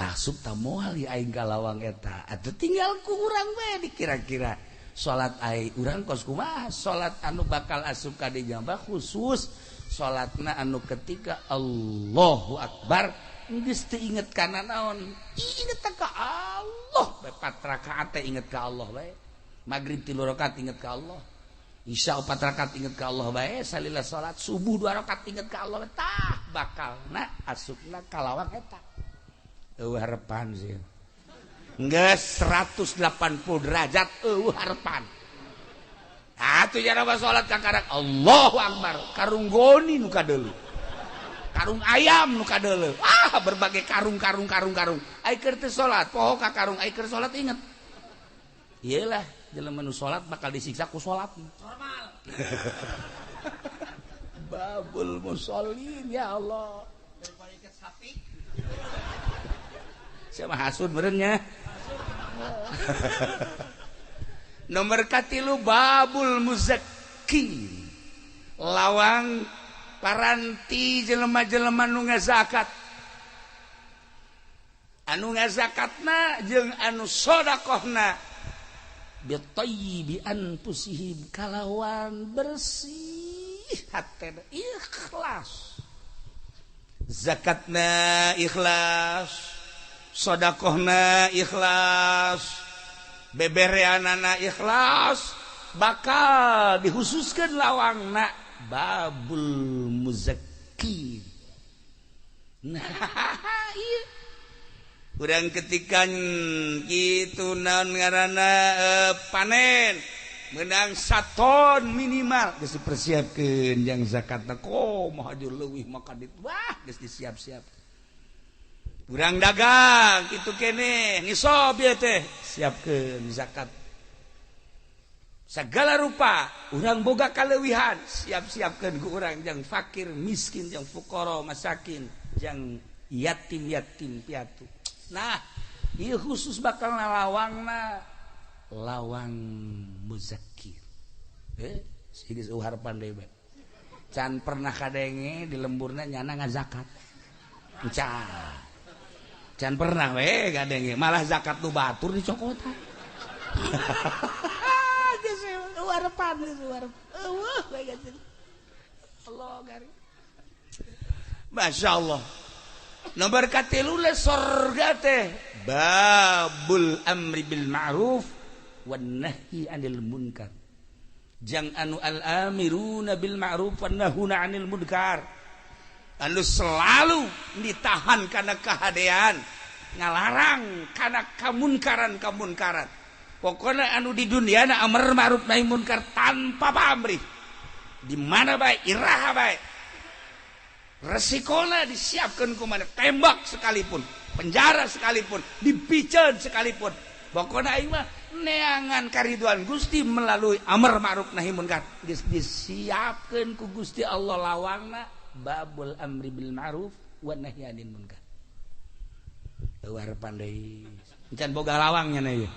Asup ta moal ieu aing ka lawang eta. Atuh tinggal ku urang bae dikira-kira. Salat aing urang kos kumaha? Salat anu bakal asup ka di jambah khusus salatna anu ketika Allahu Akbar geus teu inget kana naon, inget ka Allah bae, 4 rakaat teh inget ka Allah bae, magrib 3 rakaat inget ka Allah, isya 4 rakaat inget ka Allah bae, salila salat subuh 2 rakaat inget ka Allah, tah bakalna asupna ka lawang eta. Eueuh harepan sih geus 180 derajat eueuh harepan. Atuh jaraba salat kakarak Allahu Akbar, karung goni nu kadeuleu, karung ayam nu kadeuleu, ah berbagai karung karung karung karung. Ai keur teu salat poho ka karung, ai keur salat inget. Iyalah jelema nu salat bakal disiksa ku salat. Normal. Babul musallin ya Allah. Daripada ikat sapi. Siapa hasud meureun nya. Nomor katilu babul muzakkin, lawang paranti jelema-jelema nu ngazakat, anu ngazakatna jeung anu sodakohna bitayyibi anfusihim, kalawan bersih hatena ikhlas, zakatna ikhlas, sodakohna ikhlas, bebereanana ikhlas, bakal dihususkan lawangna babul muzakkin. Nah iya urang ketika kitu naon ngaranna panen Menang saton minimal geus dipersiapkeun jang zakatna komo haju leuwih maka dit wah geus disiap-siap. Urang dagang kitu keneh nisob ieu teh siapkeun zakat. Segala rupa urang boga kaleuwihan siap-siapkeun ku urang jang fakir miskin jang fuqara masakin jang yatim-yatim piatu. Nah, ieu khusus bakal nalawangna lawang muzakir. Geus harapan deui bae. Can pernah kadenge di lemburna nyana ngazakat. Can. Can pernah we kadenge, malah zakat nu batur dicokotan. Geus harapan geus harap. Eueuh we geus. Allah gari. Masya Allah. Nomor katilu le sorga teh babul amri bil ma'ruf wan nahyi anil munkar. Jang anu al amiruna bil ma'ruf wan nahuna anil munkar. Anu selalu ditahan karena kehadean, ngalarang karena kamunkaran-kamunkaran. Pokoknya anu di dunia na amar ma'ruf nahi munkar tanpa pamrih. Di mana bae iraha bae. Resikona disiapkan kumana, tembak sekalipun, penjara sekalipun, dipiceun sekalipun. Pokoknya aing mah neangan kariduan Gusti melalui amar ma'ruf nahi munkar. Geus disiapkeun ku Gusti Allah lawangna babul amri bil ma'ruf wan nahyi anil munkar. Eueuh pandai. Encan boga lawangnya na ieu.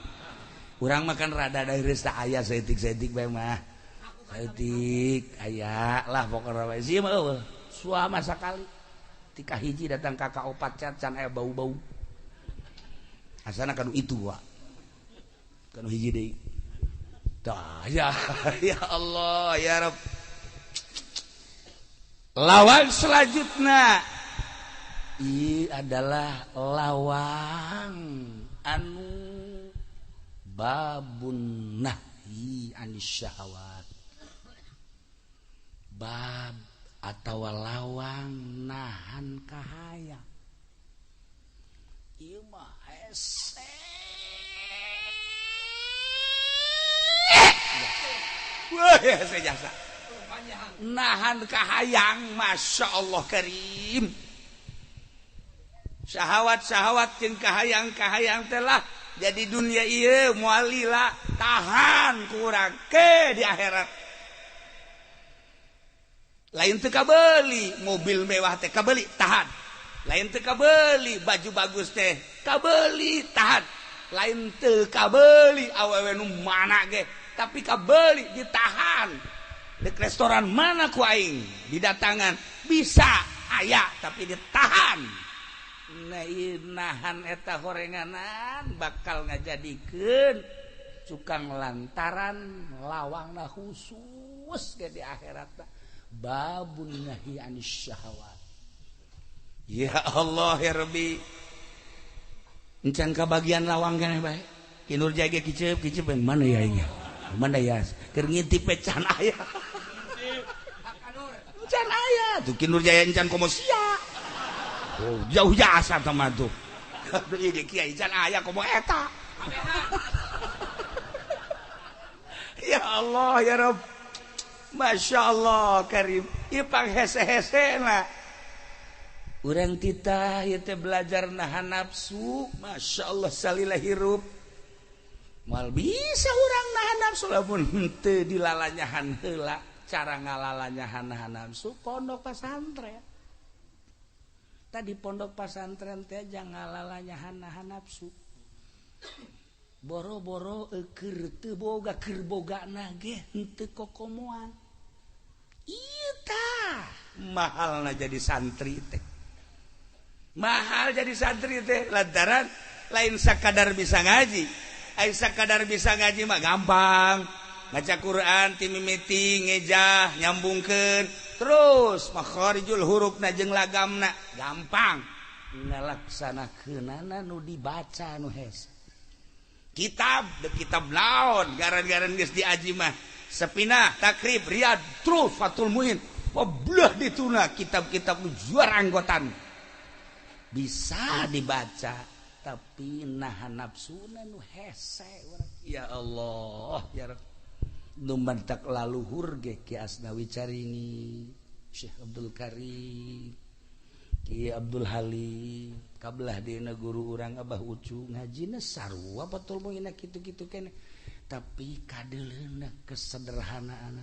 Urang mah kan rada dari aya saeutik-saeutik bae mah. Saeutik aya lah pokokna bae sieun mah eueuh. Suama sakali tika hiji datang kakak opat cat can aya bau-bau asana kanu itu wa kanu hiji deui tah ya ya Allah ya Rabb. Lawan selanjutnya ieu adalah lawang anu babun nahyi anis syahwat, bab atau lawang nahan kahayang. Ieu mah hese. Wah, hese jasa. Nahan kahayang, Masya Allah karim. Syahwat-syahwat jeung kahayang-kahayang telah jadi dunia ieu moal lila, tahan kurang ke di akhirat. Lain teu kabeli mobil mewah teh kabeli tahan. Lain teu kabeli baju bagus teh kabeli tahan. Lain teu kabeli awewe nu mana ge tapi kabeli ditahan. Di restoran mana ku aing didatangan bisa aya tapi ditahan. Nah, nahan eta horenganan bakal ngajadikeun cukang lantaran lawangna khusus ge di akhirat. Babun nahi anis syahwat. Ya Allah ya Rabbi. Encan ka bagian lawang keneh bae. Ki Nur Jaya kiceup kiceup mana ya aing? Mana ya? Keur ngintip we can aya. Can aya. Tuh Ki Nur Jaya encan komo sia. Oh, jauh jasa sama tuh. Aduh ieu ge kiai can aya komo eta. Ya Allah ya Rabb. Masya Allah karim. Ieu panghese-hese na. Urang titah ieu teh belajar nahan nafsu. Masya Allah salila hirup. Moal bisa urang nahan nafsu lamun henteu dilalanyahan heula. Cara ngalalanyahan nahan nafsu pondok pasantren. Tadi pondok pasantren teh jangan ngalalanyahan nahan nafsu. Boro-boro keur teu boga keur bogana ge henteu kokomoan. Ieu tah mahalna jadi santri teh. Mahal jadi santri teh lantaran lain sakadar bisa ngaji. Ai sakadar bisa ngaji mah gampang. Maca Quran ti mimiti ngejah nyambungkeun terus makharijul hurufna jeung lagamna gampang. Ngalaksanakeunana nu dibaca nu hese. Kitab de kitab laon garan-garan geus diaji mah Sepinah, Takrib, Riyad, terus Fathul Muin. Wablah dituna kitab-kitab nu juara anggotan. Bisa dibaca tapi nahan nafsuna nu hese. Ya Allah ya Rabb. Nu mantak laluhur ge Ki Asnawi Caringi, Syekh Abdul Karim, Ki Abdul Halim, kabelah dina guru urang Abah Ucu ngajina sarua betul moina kitu-kitu keneh. Tapi kadeuleuna kesederhanaan.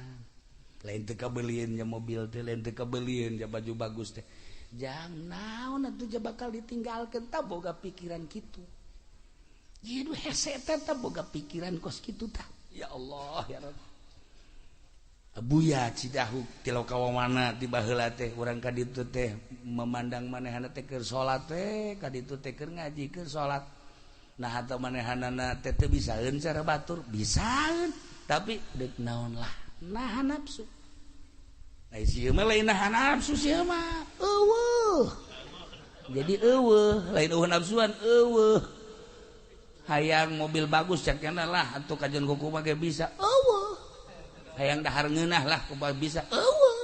Lain teu kabelieun nya mobil teh, lain teu kabelieun nya baju bagus teh. Jang naon atuh ja bakal ditinggalkeun tah boga pikiran kitu. Ieu nu hese teh tah boga pikiran kos kitu tah. Ya Allah ya Rabb. Abuya Cidahu tilau kawawana di baheula teh urang ka ditu teh memandang manehana teh keur salat teh ka ditu teh keur ngaji keur salat. Nah atau manehanana teh teu bisaeun cara batur, bisaeun tapi deuk naon lah nahan nafsu. Nah sieun mah lain nahan nafsu sieun mah eueuh. Jadi eueuh lain eueuh nafsuan eueuh. Hayang mobil bagus cakena lah atuh kajian kuku mah ge bisa eueuh. Hayang dahar ngeunah lah kumaha bisa eueuh.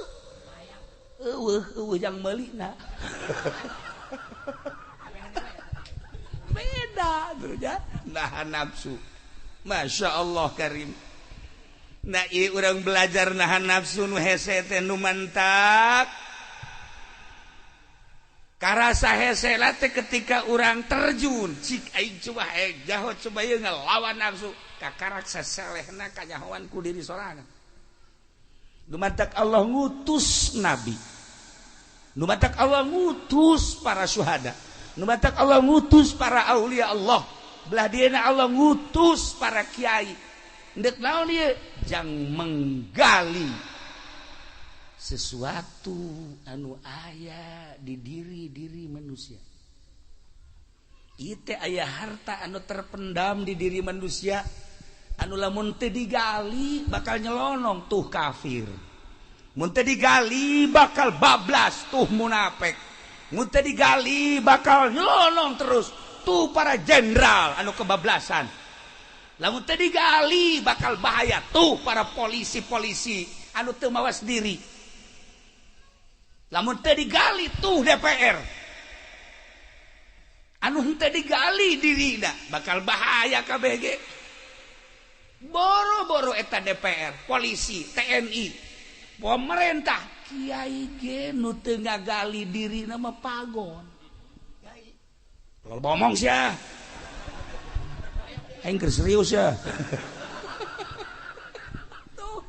Eueuh eueuh jang meulina. Beda tuh ya nahan nafsu. Masya Allah karim. Nah ieu urang belajar nahan nafsu nu hese teh nu mantak. Karasa hese lah teh ketika urang terjun cik aing coba jaho coba ieu ngelawan nafsu kakarak saselehna kanyahoan ku diri sorangan. Nu mantak Allah ngutus nabi, nu mantak Allah ngutus para syuhada, nu mantak Allah ngutus para aulia Allah, belah dieuna Allah ngutus para kiai. Ndek naon ieu? Jang menggali sesuatu anu aya di diri-diri manusia. Ieu teh aya harta anu terpendam di diri manusia anu lamun teu digali bakal nyelonong tuh kafir, mun teu digali bakal bablas tuh munafik, mun teu digali bakal nyelonong terus tuh para jenderal anu kebablasan, lamun teu digali bakal bahaya tuh para polisi-polisi anu teu mawas diri, lamun teu digali tuh DPR anu teu digali dirina bakal bahaya KBG. Boro-boro eta DPR, polisi, TNI, pemerintah, kiai ge nu teu ngagali dirina mah pagon. Kalau bomong sia. Aing keur serius ya. Tuh.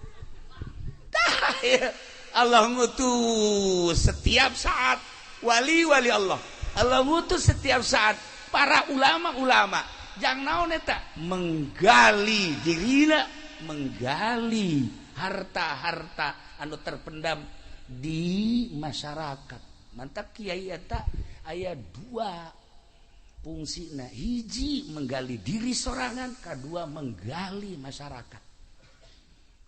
Tah ya. Allah ngutus setiap saat wali-wali Allah. Allah ngutus setiap saat para ulama-ulama. Jang naon eta menggali dirina, menggali harta-harta anu terpendam di masyarakat. Mantap kiai eta aya dua fungsina, hiji menggali diri sorangan, kedua menggali masyarakat.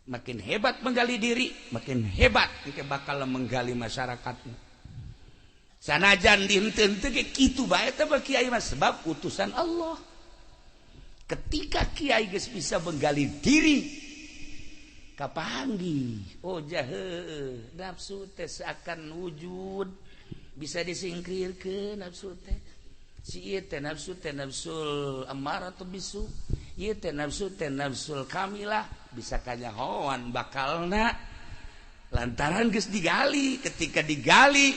Makin hebat menggali diri, makin hebat engke bakal menggali masyarakatnya. Sanajan dihenteu-henteu ge kitu bae teh kiai mah sebab utusan Allah. Ketika kiai geus bisa menggali diri kapanggih oh jahe nafsu teh seakan wujud bisa disingkirkeun nafsu teh si ieu teh nafsu teh nafsul amarah atau bisu ieu teh nafsul kamilah bisa kanyahoan bakalna lantaran geus digali. Ketika digali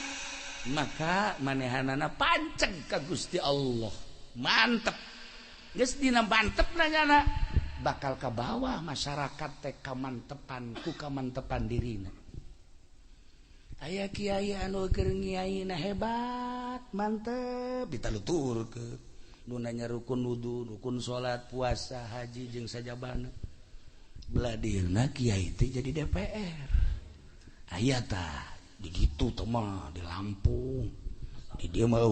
maka manehanana panceg ka Gusti Allah mantep. Geus dina mantep nanyana bakal ka bawah masyarakat teh kamantepan ku kamantepan dirina. Aya kiai anu keur ngiaina hebat mantep ditaluturkeun nu nanya rukun wudu, rukun salat, puasa, haji jeung sajabana. Belah dirina kiai teh jadi DPR. Aya tah di ditu teh mah di Lampung. Di dieu mah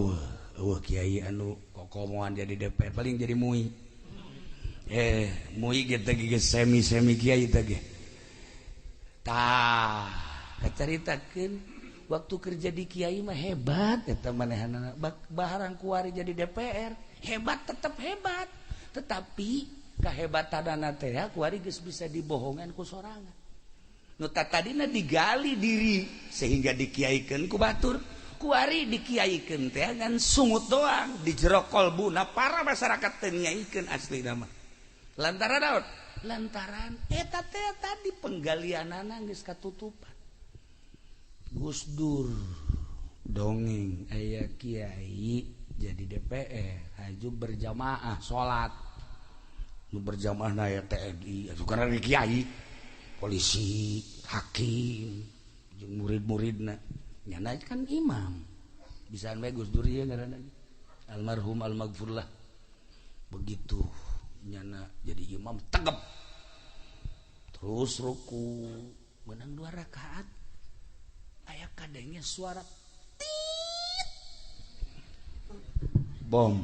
eueuh kiai anu kokomoan jadi DPR paling jadi MUI. MUI ge teh geus semi-semi kiai teh ge. Tah, kacaritakeun waktu kerja di kiai mah hebat eta manehanana. Baharang kuari jadi DPR, hebat tetep hebat. Tetapi kahebatanana teh kuari geus bisa dibohongan ku sorangan. Nu tadina digali diri sehingga dikiaikeun ku batur. Kuari dikiaikeun teh ngan sungut doang di jero kolbuna para masyarakat teu nyaikeun asli nama. Lantaran naon? Lantaran eta teh tadi penggalianana geus katutupan. Gus Dur dongeng aya kiai jadi DPR haju berjamaah salat. Nu berjamaah na aya TNI, atuh karena kiai, polisi, hakim, jeung murid-muridna. Nyana kan imam. Bisaan bae Gus Dur ieu ngaranna. Almarhum almaghfurlah. Begitu nyana jadi imam tegep. Terus ruku menang 2 rakaat. Aya kadangnya suara tit. Bom.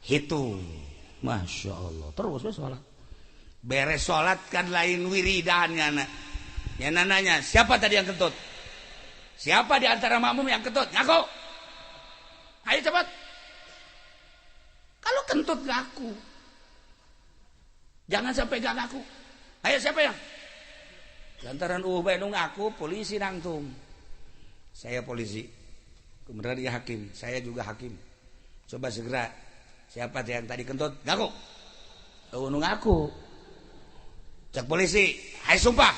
Hitung. Masya Allah. Terus we salat. Beres salat kan lain wiridan nyana. Nyana nanya, siapa tadi yang kentut? Siapa di antara makmum yang kentut? Ngaku. Ayo cepat. Kalau kentut ngaku. Jangan sampai gak ngaku. Ayo siapa yang? Lantaran bae nu ngaku, polisi nangtung. Saya polisi. Kemudian dia hakim, saya juga hakim. Coba segera. Siapa yang tadi kentut? Ngaku. Nu ngaku. Cek polisi, hai sumpah.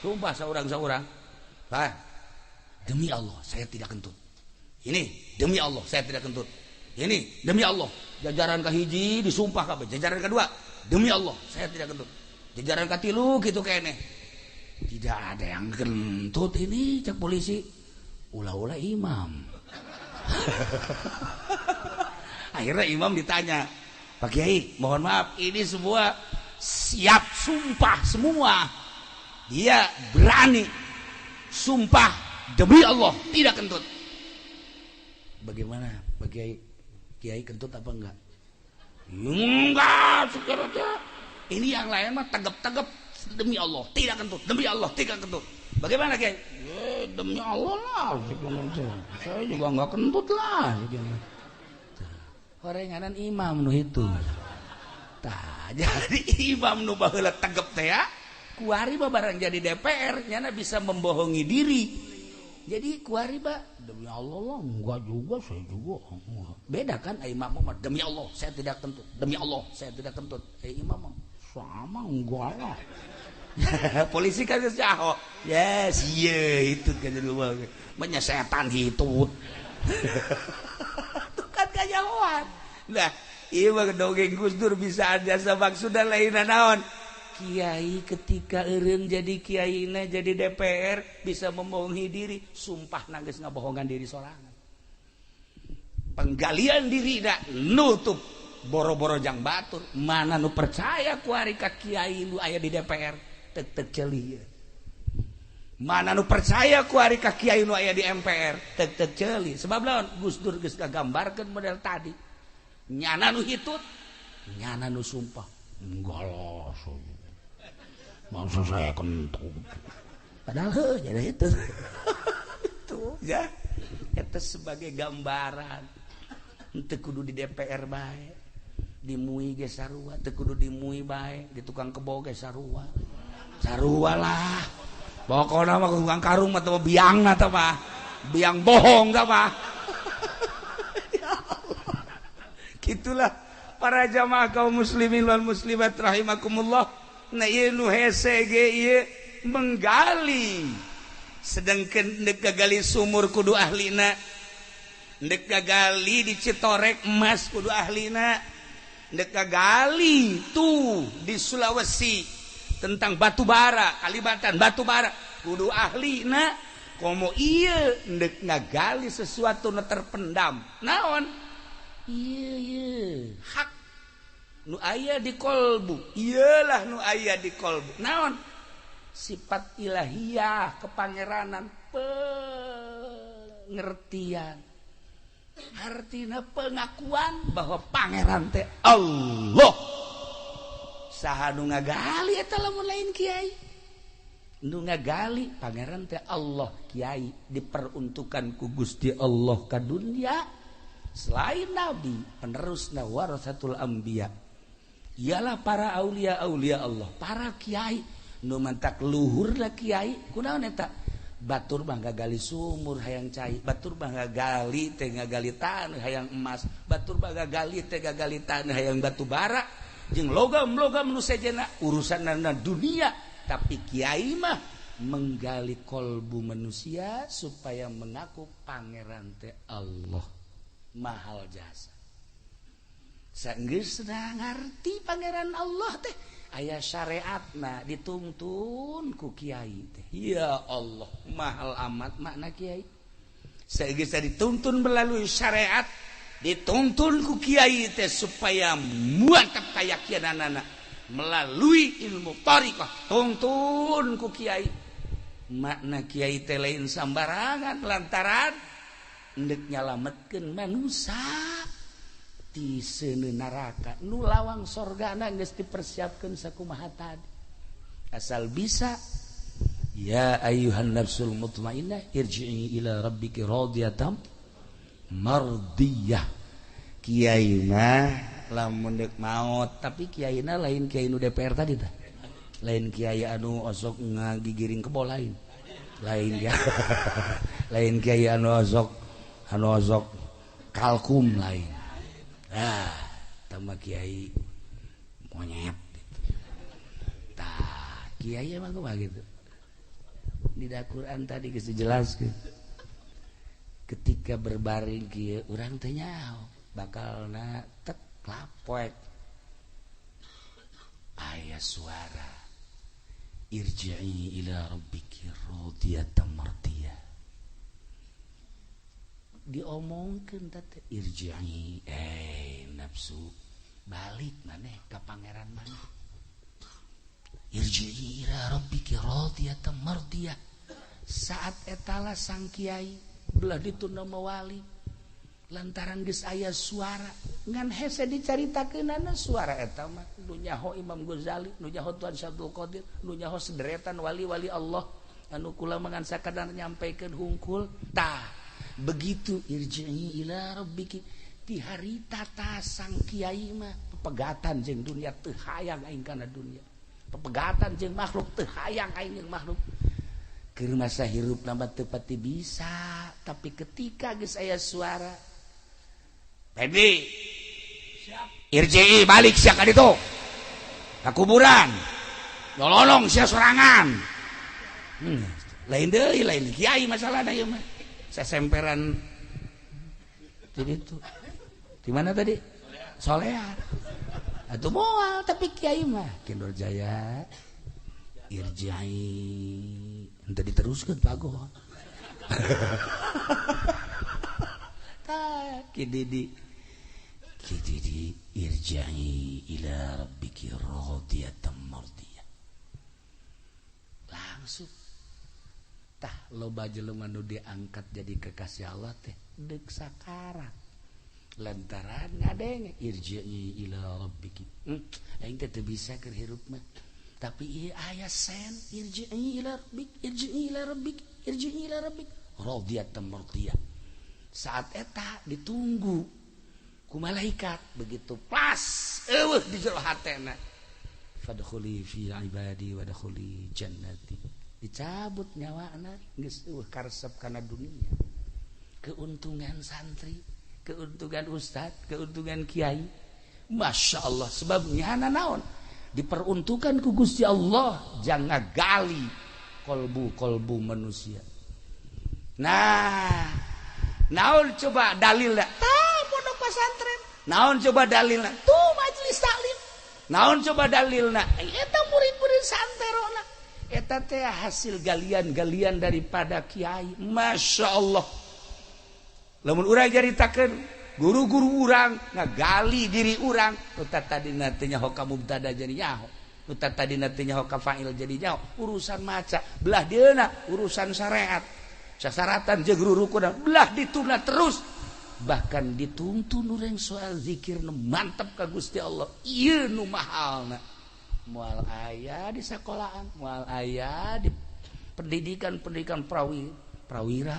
Sumpah seorang-seorang. Hah? Demi Allah saya tidak kentut. Ini demi Allah saya tidak kentut. Ini demi Allah. Jajaran kahiji disumpah kabeh. Jajaran kedua, demi Allah saya tidak kentut. Jajaran katilu gitu kene. Tidak ada yang kentut ini cek polisi. Ulah-ulah imam. Akhirnya imam ditanya, Pak Kiai, mohon maaf, ini semua siap sumpah semua. Dia berani sumpah demi Allah tidak kentut. Bagaimana Pak Kiai? Kiai kentut apa enggak? Enggak, sekiranya. Ini yang lain mah tegep-tegep demi Allah tidak kentut, demi Allah tidak kentut. Bagaimana Kiai? Demi Allah lah, saya juga enggak kentut lah. Horenganan imam nu itu. Tah, jadi imam nu baheula tegep teh ya. Kuari mah barang jadi DPR nyana bisa membohongi diri. Jadi kuari mah demi Allah lah enggak juga saya juga. Beda kan imam mah demi Allah saya tidak kentut. Demi Allah saya tidak kentut. Imam mah sama enggak lah. Polisi kan jaho. Yes, iya itu kan jadi banyak setan hitut. Itu kan kajahoan. Nah, ieu mah dongeng Gus Dur bisa ada maksudna lainna naon? Kiai ketika eureun jadi kiaina jadi DPR bisa membohongi diri, sumpah nangis ngabohongan diri sorangan. Penggalian diri da nutup boro-boro jang batur, mana nu percaya kuari ka kiai nu aya di DPR tek-tek ceuli. Mana nu percaya kuari ka kiai nu aya di MPR tek-tek ceuli. Sebab lawan Gus Dur geus ngagambarkeun model tadi. Nyana nu hitut, nyana nu sumpah. Enggak lah. Masa saya kentut. Padahal heuh jadi itu. Itu ya. Eta sebagai gambaran. Teu kudu di DPR bae. Di MUI ge sarua, teu kudu di MUI bae, di tukang kebo ge sarua. Sarua lah. Pokona mah tukang karung mah teh biangna teh mah. Biang bohong teh mah. Ya Allah. Gitulah para jamaah kaum muslimin wal muslimat rahimakumullah. Nah ieu nu hese ge ieu menggali. Sedangkan ndek gagali sumur kudu ahlina. Ndek gagali di Citorek emas kudu ahlina. Ndek gagali tuh di Sulawesi tentang batu bara, Kalimantan batu bara kudu ahlina. Komo ieu ndek ngagali sesuatu nu terpendam. Naon? Ieu ieu hak nu aya di kolbu, iyalah nu aya di kolbu. Naon? Sifat ilahiyah, kepangeranan, pengertian. Artinya pengakuan bahwa pangeran teh Allah. Saha nu ngagali eta lamun lain kiai? Nu ngagali pangeran teh Allah, kiai diperuntukkan ku Gusti Allah ka dunia selain nabi, penerusna warasatul anbiya. Ialah para aulia-aulia Allah, para kiai nu mantak luhur lah kiai kunaon eta Batur mah ngagali sumur hayang cai, batur mah ngagali teh ngagali taneuh hayang emas, batur mah ngagali teh ngagali taneuh hayang batu bara jeung logam-logam nu sejenna urusanna dunia. Tapi kiai mah menggali kolbu manusia supaya mengaku pangeran teh Allah. Mahal jasa. Sanggeus ngarti pangeran Allah teh aya syariatna dituntun ku kiai teh. Ya Allah, mahal amat makna kiai. Sageus dituntun melalui syariat, dituntun ku kiai teh supaya mantap kayakinanana melalui ilmu thariqah, tuntun ku kiai. Makna kiai teh lain sambarangan lantaran endek nyalametkeun manusia ti seuneu neraka nu lawang sorgana geus dipersiapkeun sakumaha tadi. Asal bisa ya ayyuhan nafsul mutmainnah irji'i ila rabbiki radiyatan mardiyah. Kiai mah lamun deuk maot, tapi kiaina lain kiai nu DPR tadi tah. Lain kiai anu osok ngagigiring kebo lain. Lain ya. Lain kiai anu osok kalkum lain. Ah, tambah kiai monyet gitu. Tah, kiai emang kumaha gitu. Di Quran tadi geus dijelaskeun. Ketika berbaring kieu urang teh nyaho bakalna tek lapoek. Aya suara irji'i ila rabbiki radiyatan mardiyah. Diomongkeun teh irji'i, nafsu balik maneh ka pangeran maneh. Irji'i ila rabbiki radiyatan mardiyah. Saat etala sang kiai belah dituna mawali lantaran geus aya suara ngan hese dicaritakeunana suara eta mah nu nyaho Imam Ghazali, nu nyaho Tuan Syabdul Qadir, nu nyaho sederetan wali-wali Allah anu kula mangan sakadar nyampaikeun hungkul. Tah begitu irji'i ila rabbiki ti harita ta sang kiai mah pepegatan jeung dunia teu hayang aing kana dunia, pepegatan jeung makhluk teu hayang aing jeung makhluk. Keur masa hirup mah teu pati bisa, tapi ketika geus aya suara Pedi irji'i balik sia ka ditu ka kuburan nolong sia sorangan. Lain deui, lain kiai masalahna ieu mah. Sesemperan jadi itu di mana tadi Solear atau moal, tapi kiai mah Kindor Jaya irji'i ente diteruskeun pagoh. Tah ki Didi ki Didi irji'i ila rabbiki radiyatan mardiyah. Langsung tah loba jelema nu diangkat jadi kekasih Allah teh deuk sakarat lantaran ngadenge irji'i ila rabbiki. Aing teh teu bisa keur hirup mah, tapi ieu aya sen irji'i ila rabbik, irji'i ila rabbik, irji'i ila rabbik radiyatan mardiyah. Saat eta ditunggu ku malaikat begitu pas eueuh di jero hatena fadkhuli fi ibadi wadkhuli jannati, dicabut nyawana geus eueuh karesep kana dunia. Keuntungan santri, keuntungan ustad, keuntungan kiai, Masya Allah. Sebab nyana naon diperuntukkan ku Gusti Allah jangan gali kolbu-kolbu manusia. Nah, naon coba dalilna? Tah pondok pesantren. Naon coba dalilna? Tuh majelis taklim. Naon coba dalilna? Eta murid-murid santerona. Eta teh hasil galian-galian daripada kiai. Masya Allah. Lamun urang caritakeun guru-guru urang ngagali diri urang, nu tadina teu nyaho ka mubtada jadi nyaho, nu tadina teu nyaho ka fa'il jadi nyaho, urusan maca belah dieuna, urusan syariat sasaratan jeung rurukuna belah dituna terus, bahkan dituntun urang soal zikir nu mantep ka Gusti Allah. Ieu nu mahalna moal aya di sekolahan, moal aya di pendidikan-pendidikan prawira.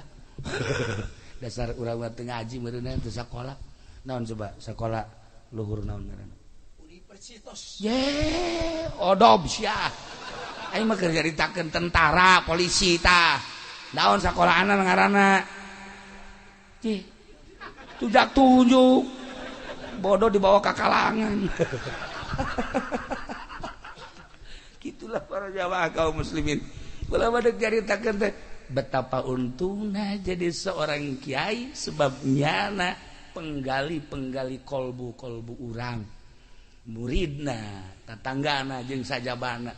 Dasar urang mah teu ngaji meureunna teu sakola. Naon coba sakola luhur naon ngaranna? Universitas. Ye, odob sia. Aing mah keur nyaritakeun tentara, polisi tah. Naon sakolahana ngaranna? Cih. Tujak tunjuk. Bodoh dibawa ke kalangan. Gitulah para jamaah kaum muslimin. Ulah badak caritakeun teh betapa untungna jadi seorang kiai sebab nyana penggali-penggali kolbu-kolbu urang. Muridna, tatanggana jeung sajabana.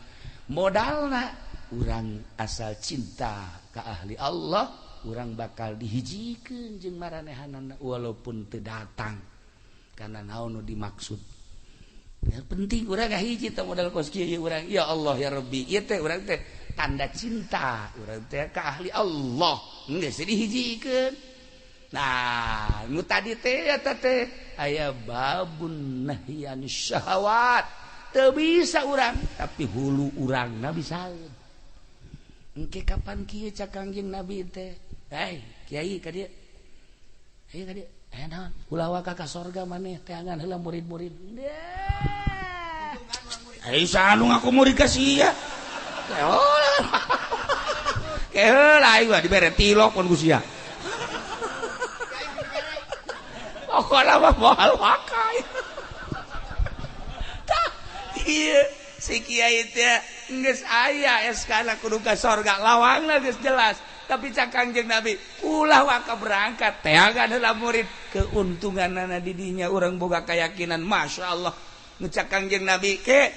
Modalna urang asal cinta ka ahli Allah, urang bakal dihijikeun jeung maranehanana walaupun teu datang. Karena naon nu dimaksud. Yang penting urang ngahiji teh modal kos kieu urang. Ya Allah ya Rabbi, ieu teh urang teh tanda cinta urang teh ka ahli Allah. Geus dihijikeun. Nah, nu tadi teh eta teh aya babun nahyi anis syahawat. Teu bisa urang, tapi hulu urangna bisa. Engke kapan kieu cak Kangjeng Nabi teh? Hei, kiai ka dieu. Hayu ka dieu. Aya naon? Ulah waka ka sorga maneh teangan heula murid-murid. Ai saha nu ngaku murid ka sia? Keheula aing mah dibere tilok pun ku sia. Pokokna mah moal wakai. Tah, ieu si kiai teh geus aya SK-na kudu ka sorga, lawangna geus jelas. Tapi cak Kangjeng Nabi, ulah waka berangkat teangan heula murid. Keuntunganana di dinya urang boga keyakinan, Masya Allah. Nu cak Kangjeng Nabi ke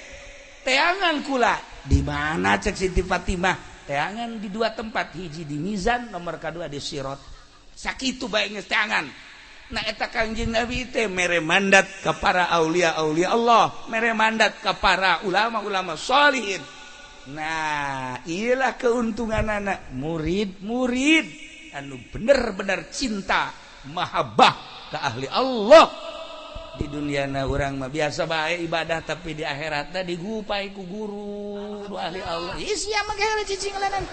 teangan kula di mana cek Siti Fatimah? Teangan di dua tempat, hiji di mizan, nomor kedua di sirat. Sakitu bae geus teangan. Nah eta Kangjeng Nabi teh mere mandat ka para aulia-aulia Allah, mere mandat ka para ulama-ulama sholihin. Nah, iyalah keuntungan anak murid-murid anu bener-bener cinta mahabbah ka ahli Allah. Di duniana urang mah biasa bae ibadah, tapi di akhiratna digupai ku guru nu ahli Allah. Ih sia mah geura cicing lanan.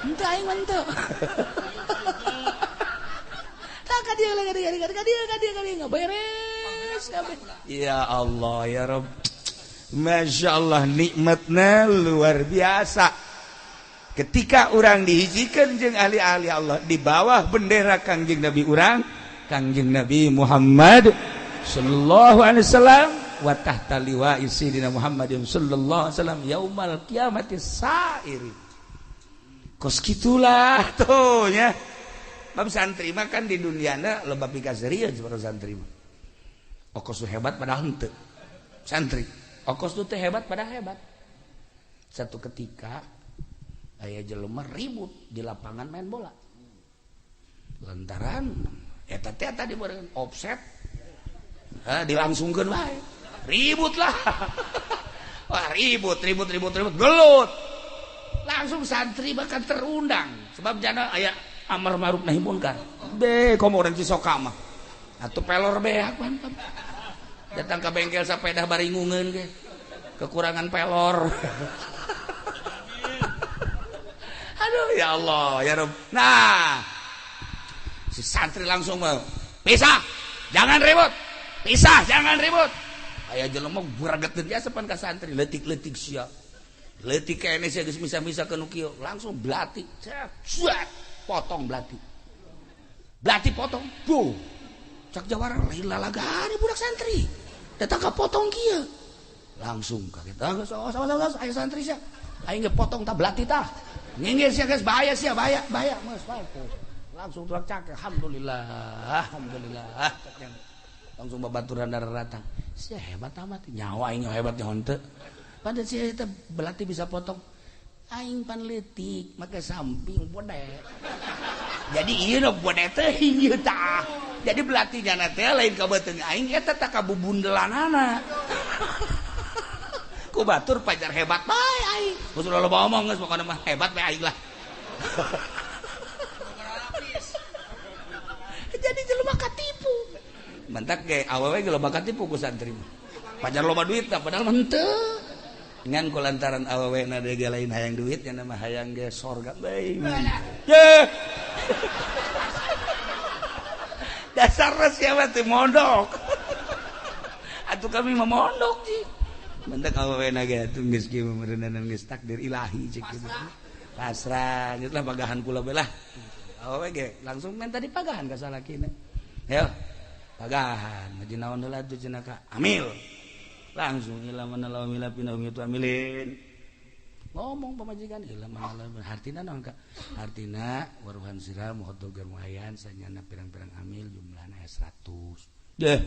Henteu aing mah henteu. Tah ka dieu ka dieu ka dieu ka dieu ka dieu beres kabeh. Ya Allah ya Rabb. Masya Allah nikmatnya luar biasa. Ketika orang dihijikan jeung ahli-ahli Allah di bawah bendera Kangjeng Nabi urang, Kangjeng Nabi Muhammad sallallahu alaihi wasallam wa tahta liwa'i sayyidina Muhammadin sallallahu alaihi wasallam yaumal qiyamati sairi. Kos kitulah tuh nya. Bab santri mah kan di duniana loba pikaserian para santri mah. Okos tuh hebat padahal henteu. Santri okos tuh teh hebat padahal hebat. Satu ketika aya jelema ribut di lapangan main bola. Lantaran eta teh tadi meureun offset. Ha dilangsungkeun wae. Ribut lah. Wah ribut ribut ribut ribut gelut. Langsung santri bahkan terundang sebab jana aya amar ma'ruf nahi munkar. Be komo urang Cisoka mah. Atuh pelor beak mantap. Datang ke bengkel sepeda baringungeun ge. Kekurangan pelor. Aduh ya Allah ya Rabb. Nah, si santri langsung mau pisah, jangan ribut. Pisah, jangan ribut. Aya jelema gregeteun biasa pan ka santri, leutik-leutik sia. Leutik keneh sia geus misa-misa ke nu kieu, langsung belati. Cet, potong belati. Belati potong. Buh. Cak jawara lain lalagane budak santri. Datang ka potong kieu. Langsung kaget. Ah, geus awas aya santri sia. Aing ge potong tah belati tah. Nginggir sia geus bahaya sia, bahaya, bahaya. Geus bae. Langsung tuak cak, alhamdulillah, alhamdulillah. Langsung babaturan datang. Sia hebat amat, nyawa aing hebat nya henteu. Padahal sia eta belati bisa potong. Aing pan leutik make samping bode. Jadi ieu nu bode teh ieu tah. Jadi belatinya teh lain ka beuteung aing eta tah kabubundelanana. Ku batur pajar hebat bae aing. Geus loba omong geus pokona mah hebat bae aing lah. Jadi jelema katipu. Mentak ge awewe ge loba katipu ku santri mah. Pajar loba duit tah padahal mah henteu. Ngan ku lantaran awewe na ge lain hayang duit nya mah hayang ge sorga bae. Ye. Dasar siapa teh mondok. Atuh kami mah mondok sih. Mentak awewe na ge atuh geus kieu meureunana geus takdir ilahi cek kitu. Pasrah geus lah pagahan kula bae lah. Awewe ge langsung minta dipagahan ka salakina. Ayo pagahan ngaji naon heula tuh cenah ka amil. Langsung ila mana lawa mila pina itu amilin. Ngomong pamajikan ila mana lawa hartina naon ka? Hartina waruhan sira mohodoger muayan sanyana pirang-pirang amil jumlahna 100. Deh,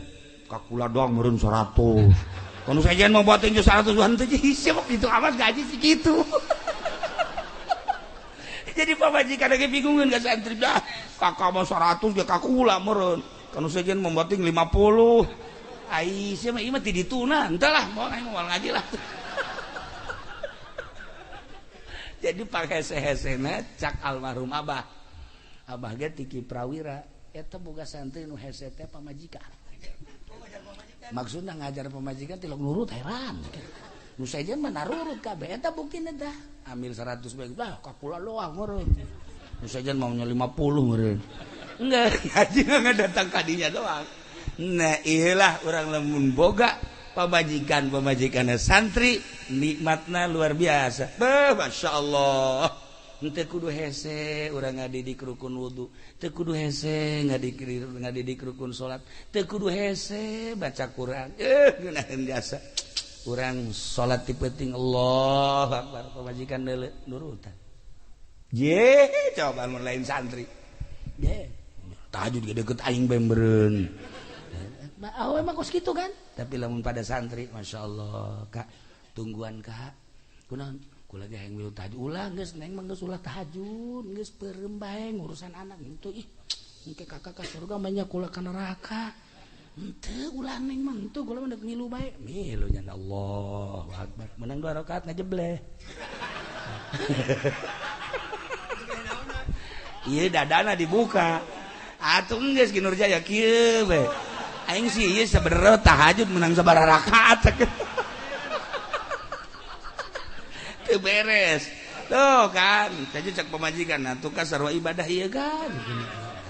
kakula doang meureun 100. Kono sajian mau buatin 100 wan teh hisap itu amat gaji segitu. Jadi pamajikan lagi bingungan ka santri dah. Kakak mau 100 ge kakula meureun. Kono sajian mau buatin 50. Ai sia mah ieu mah ti dituna, entah lah mau aing moal ngaji lah. Jadi panghese-hesena cak almarhum abah. Abah ge tiki prawira eta boga santri nu hese teh pamajikan. Maksudna ngajar pamajikan tilok nurut heran. Nu sejen mah narurut kabeh eta buktina tah. Ambil 100 bae lah kakula doang meureun. Nu sejen maunya 50 meureun. Enggak, ngaji nggak datang kadinya doang. Nah, iyalah orang lamun boga pamajikan-pamajikanna santri nikmatna luar biasa. Beuh, Masya Allah. Teu kudu hese urang ngadidik rukun wudu, teu kudu hese ngadidik rukun salat, teu kudu hese baca Quran. Ngeunaheun jasa. Urang salat ti peuting Allahu Akbar pamajikan deuleu nurutan. Ye, coba mun lain santri. Ye, tahajud ge deukeut aing bae meureun. Awe mah kos kitu kan. Tapi lamun pada santri, Masya Allah, Kak, tungguan Kak. Kunaon? Kula ge hayang milu tahajud. Ulah geus neng mah geus ulah tahajud, geus peureum bae ngurusan anak henteu ih. Engke kakak ka surga mah nya kula ka neraka. Henteu ulah neng mah henteu kula mah deuk milu bae. Milu nya Allahu Akbar. Menang 2 rakaat ngajebleh. Ieu dadana dibuka. Atuh geus Ki Nurjaya kieu bae. Aing sih ieu sabenerna tahajud menang sabaraha rakaat. Teu beres. Tuh kan, tahajud cak pamajikan atuh ka sarua ibadah ieu kan.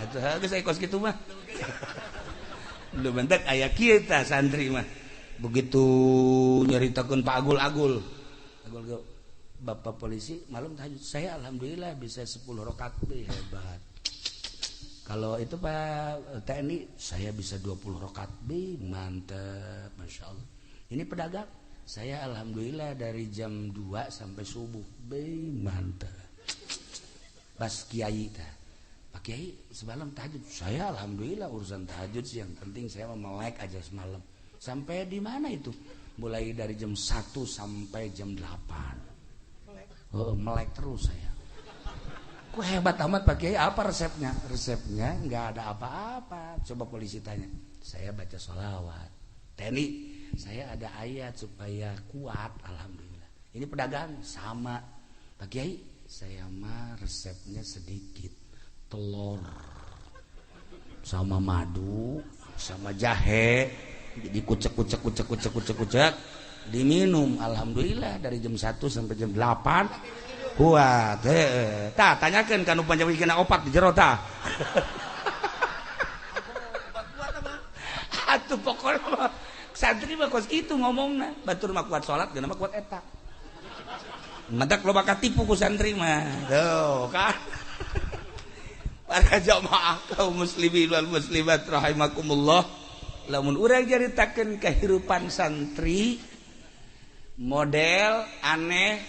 Atuh geus aya kos kitu mah. Lu bentak aya kieu tah santri mah. Begitu nyaritakeun Pak Agul-agul. Agul ge Bapak polisi malam tahajud saya alhamdulillah bisa 10 rakaat hebat. Kalau itu Pak TNI saya bisa 20 rakaat B, mantep, Masya Allah. Ini pedagang, saya alhamdulillah dari jam 2 sampai subuh B, mantep. Pas kiai tah. Pak Kiai semalam tahajud, saya alhamdulillah urusan tahajud sih yang penting saya mau melek aja semalam. Sampai di mana itu? Mulai dari jam 1 sampai jam 8. Oh, melek terus saya. Kok hebat amat Pak Kiai, apa resepnya? Resepnya nggak ada apa-apa. Coba polisi tanya. Saya baca sholawat. TNI, saya ada ayat supaya kuat, alhamdulillah. Ini pedagang sama. Pak Kiai, saya mah resepnya sedikit. Telur sama madu sama jahe. Jadi kucek kucek kucek kucek kucek kucek diminum, alhamdulillah dari jam 1 sampai jam 8 kuat. Tah tanyakeun ka nu panjang kena opat di jero tah. Atuh pokona mah santri mah kos kitu ngomongna, batur mah kuat salat geuna mah kuat eta. Matak loba katipu ku santri mah. Tuh kan. Para jamaah kaum muslimin wal muslimat rahimakumullah. Lamun urang caritakeun kehidupan santri model aneh.